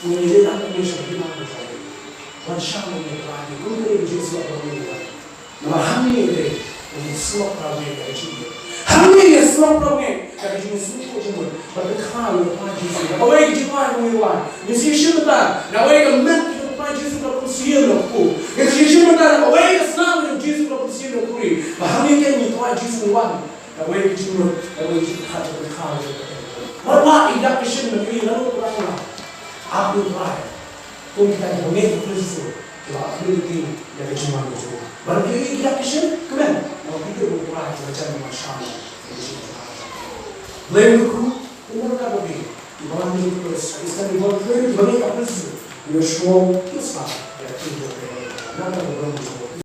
Ngi dei tang ka ktien sha ki ma ka jong me. Wan shah noh ïa ka ktien kum ka ktien Jisu ha ka por ïa wan. Namar hangne te ngi sngap para wei ïa ka jingim. Hangne ngi sngap para wei ïa ka jingim sngap ka jingim. Bad ka kha ïa ka Trai Jisu. Kawei ka jingduwai ka wei wan. Ngi sa ïashim bynta na kawei ka met ïa ka Trai Jisu ka la pynsiem na u kpu. Ngi sa ïashim bynta na kawei ka snam ïa ka Jisu ka la pynsiem na u khuri. Ba hangne te ngi Trai Jisu wan. Na kawei ka jingmut, na kawei ka jingkhat, na kawei ka jingkhat. Wat la i dak ka shin na kawei na u Trai. Ap u Trai. Kum kita kiba ngeit ha u Khrist Jisu. Kiba ap ïa ka jingwan ka jong u. Bad ki i dak ka shin, kmen. Na u Trai kiba jan wan shang. Blei u Khrist. Kumba ka ba ki, ki ba ngi ki ba sa, isa ni ba ki ba ngi ka ba su, ni shwa, ki sa, ya ki ba ki, na ka ba ngi.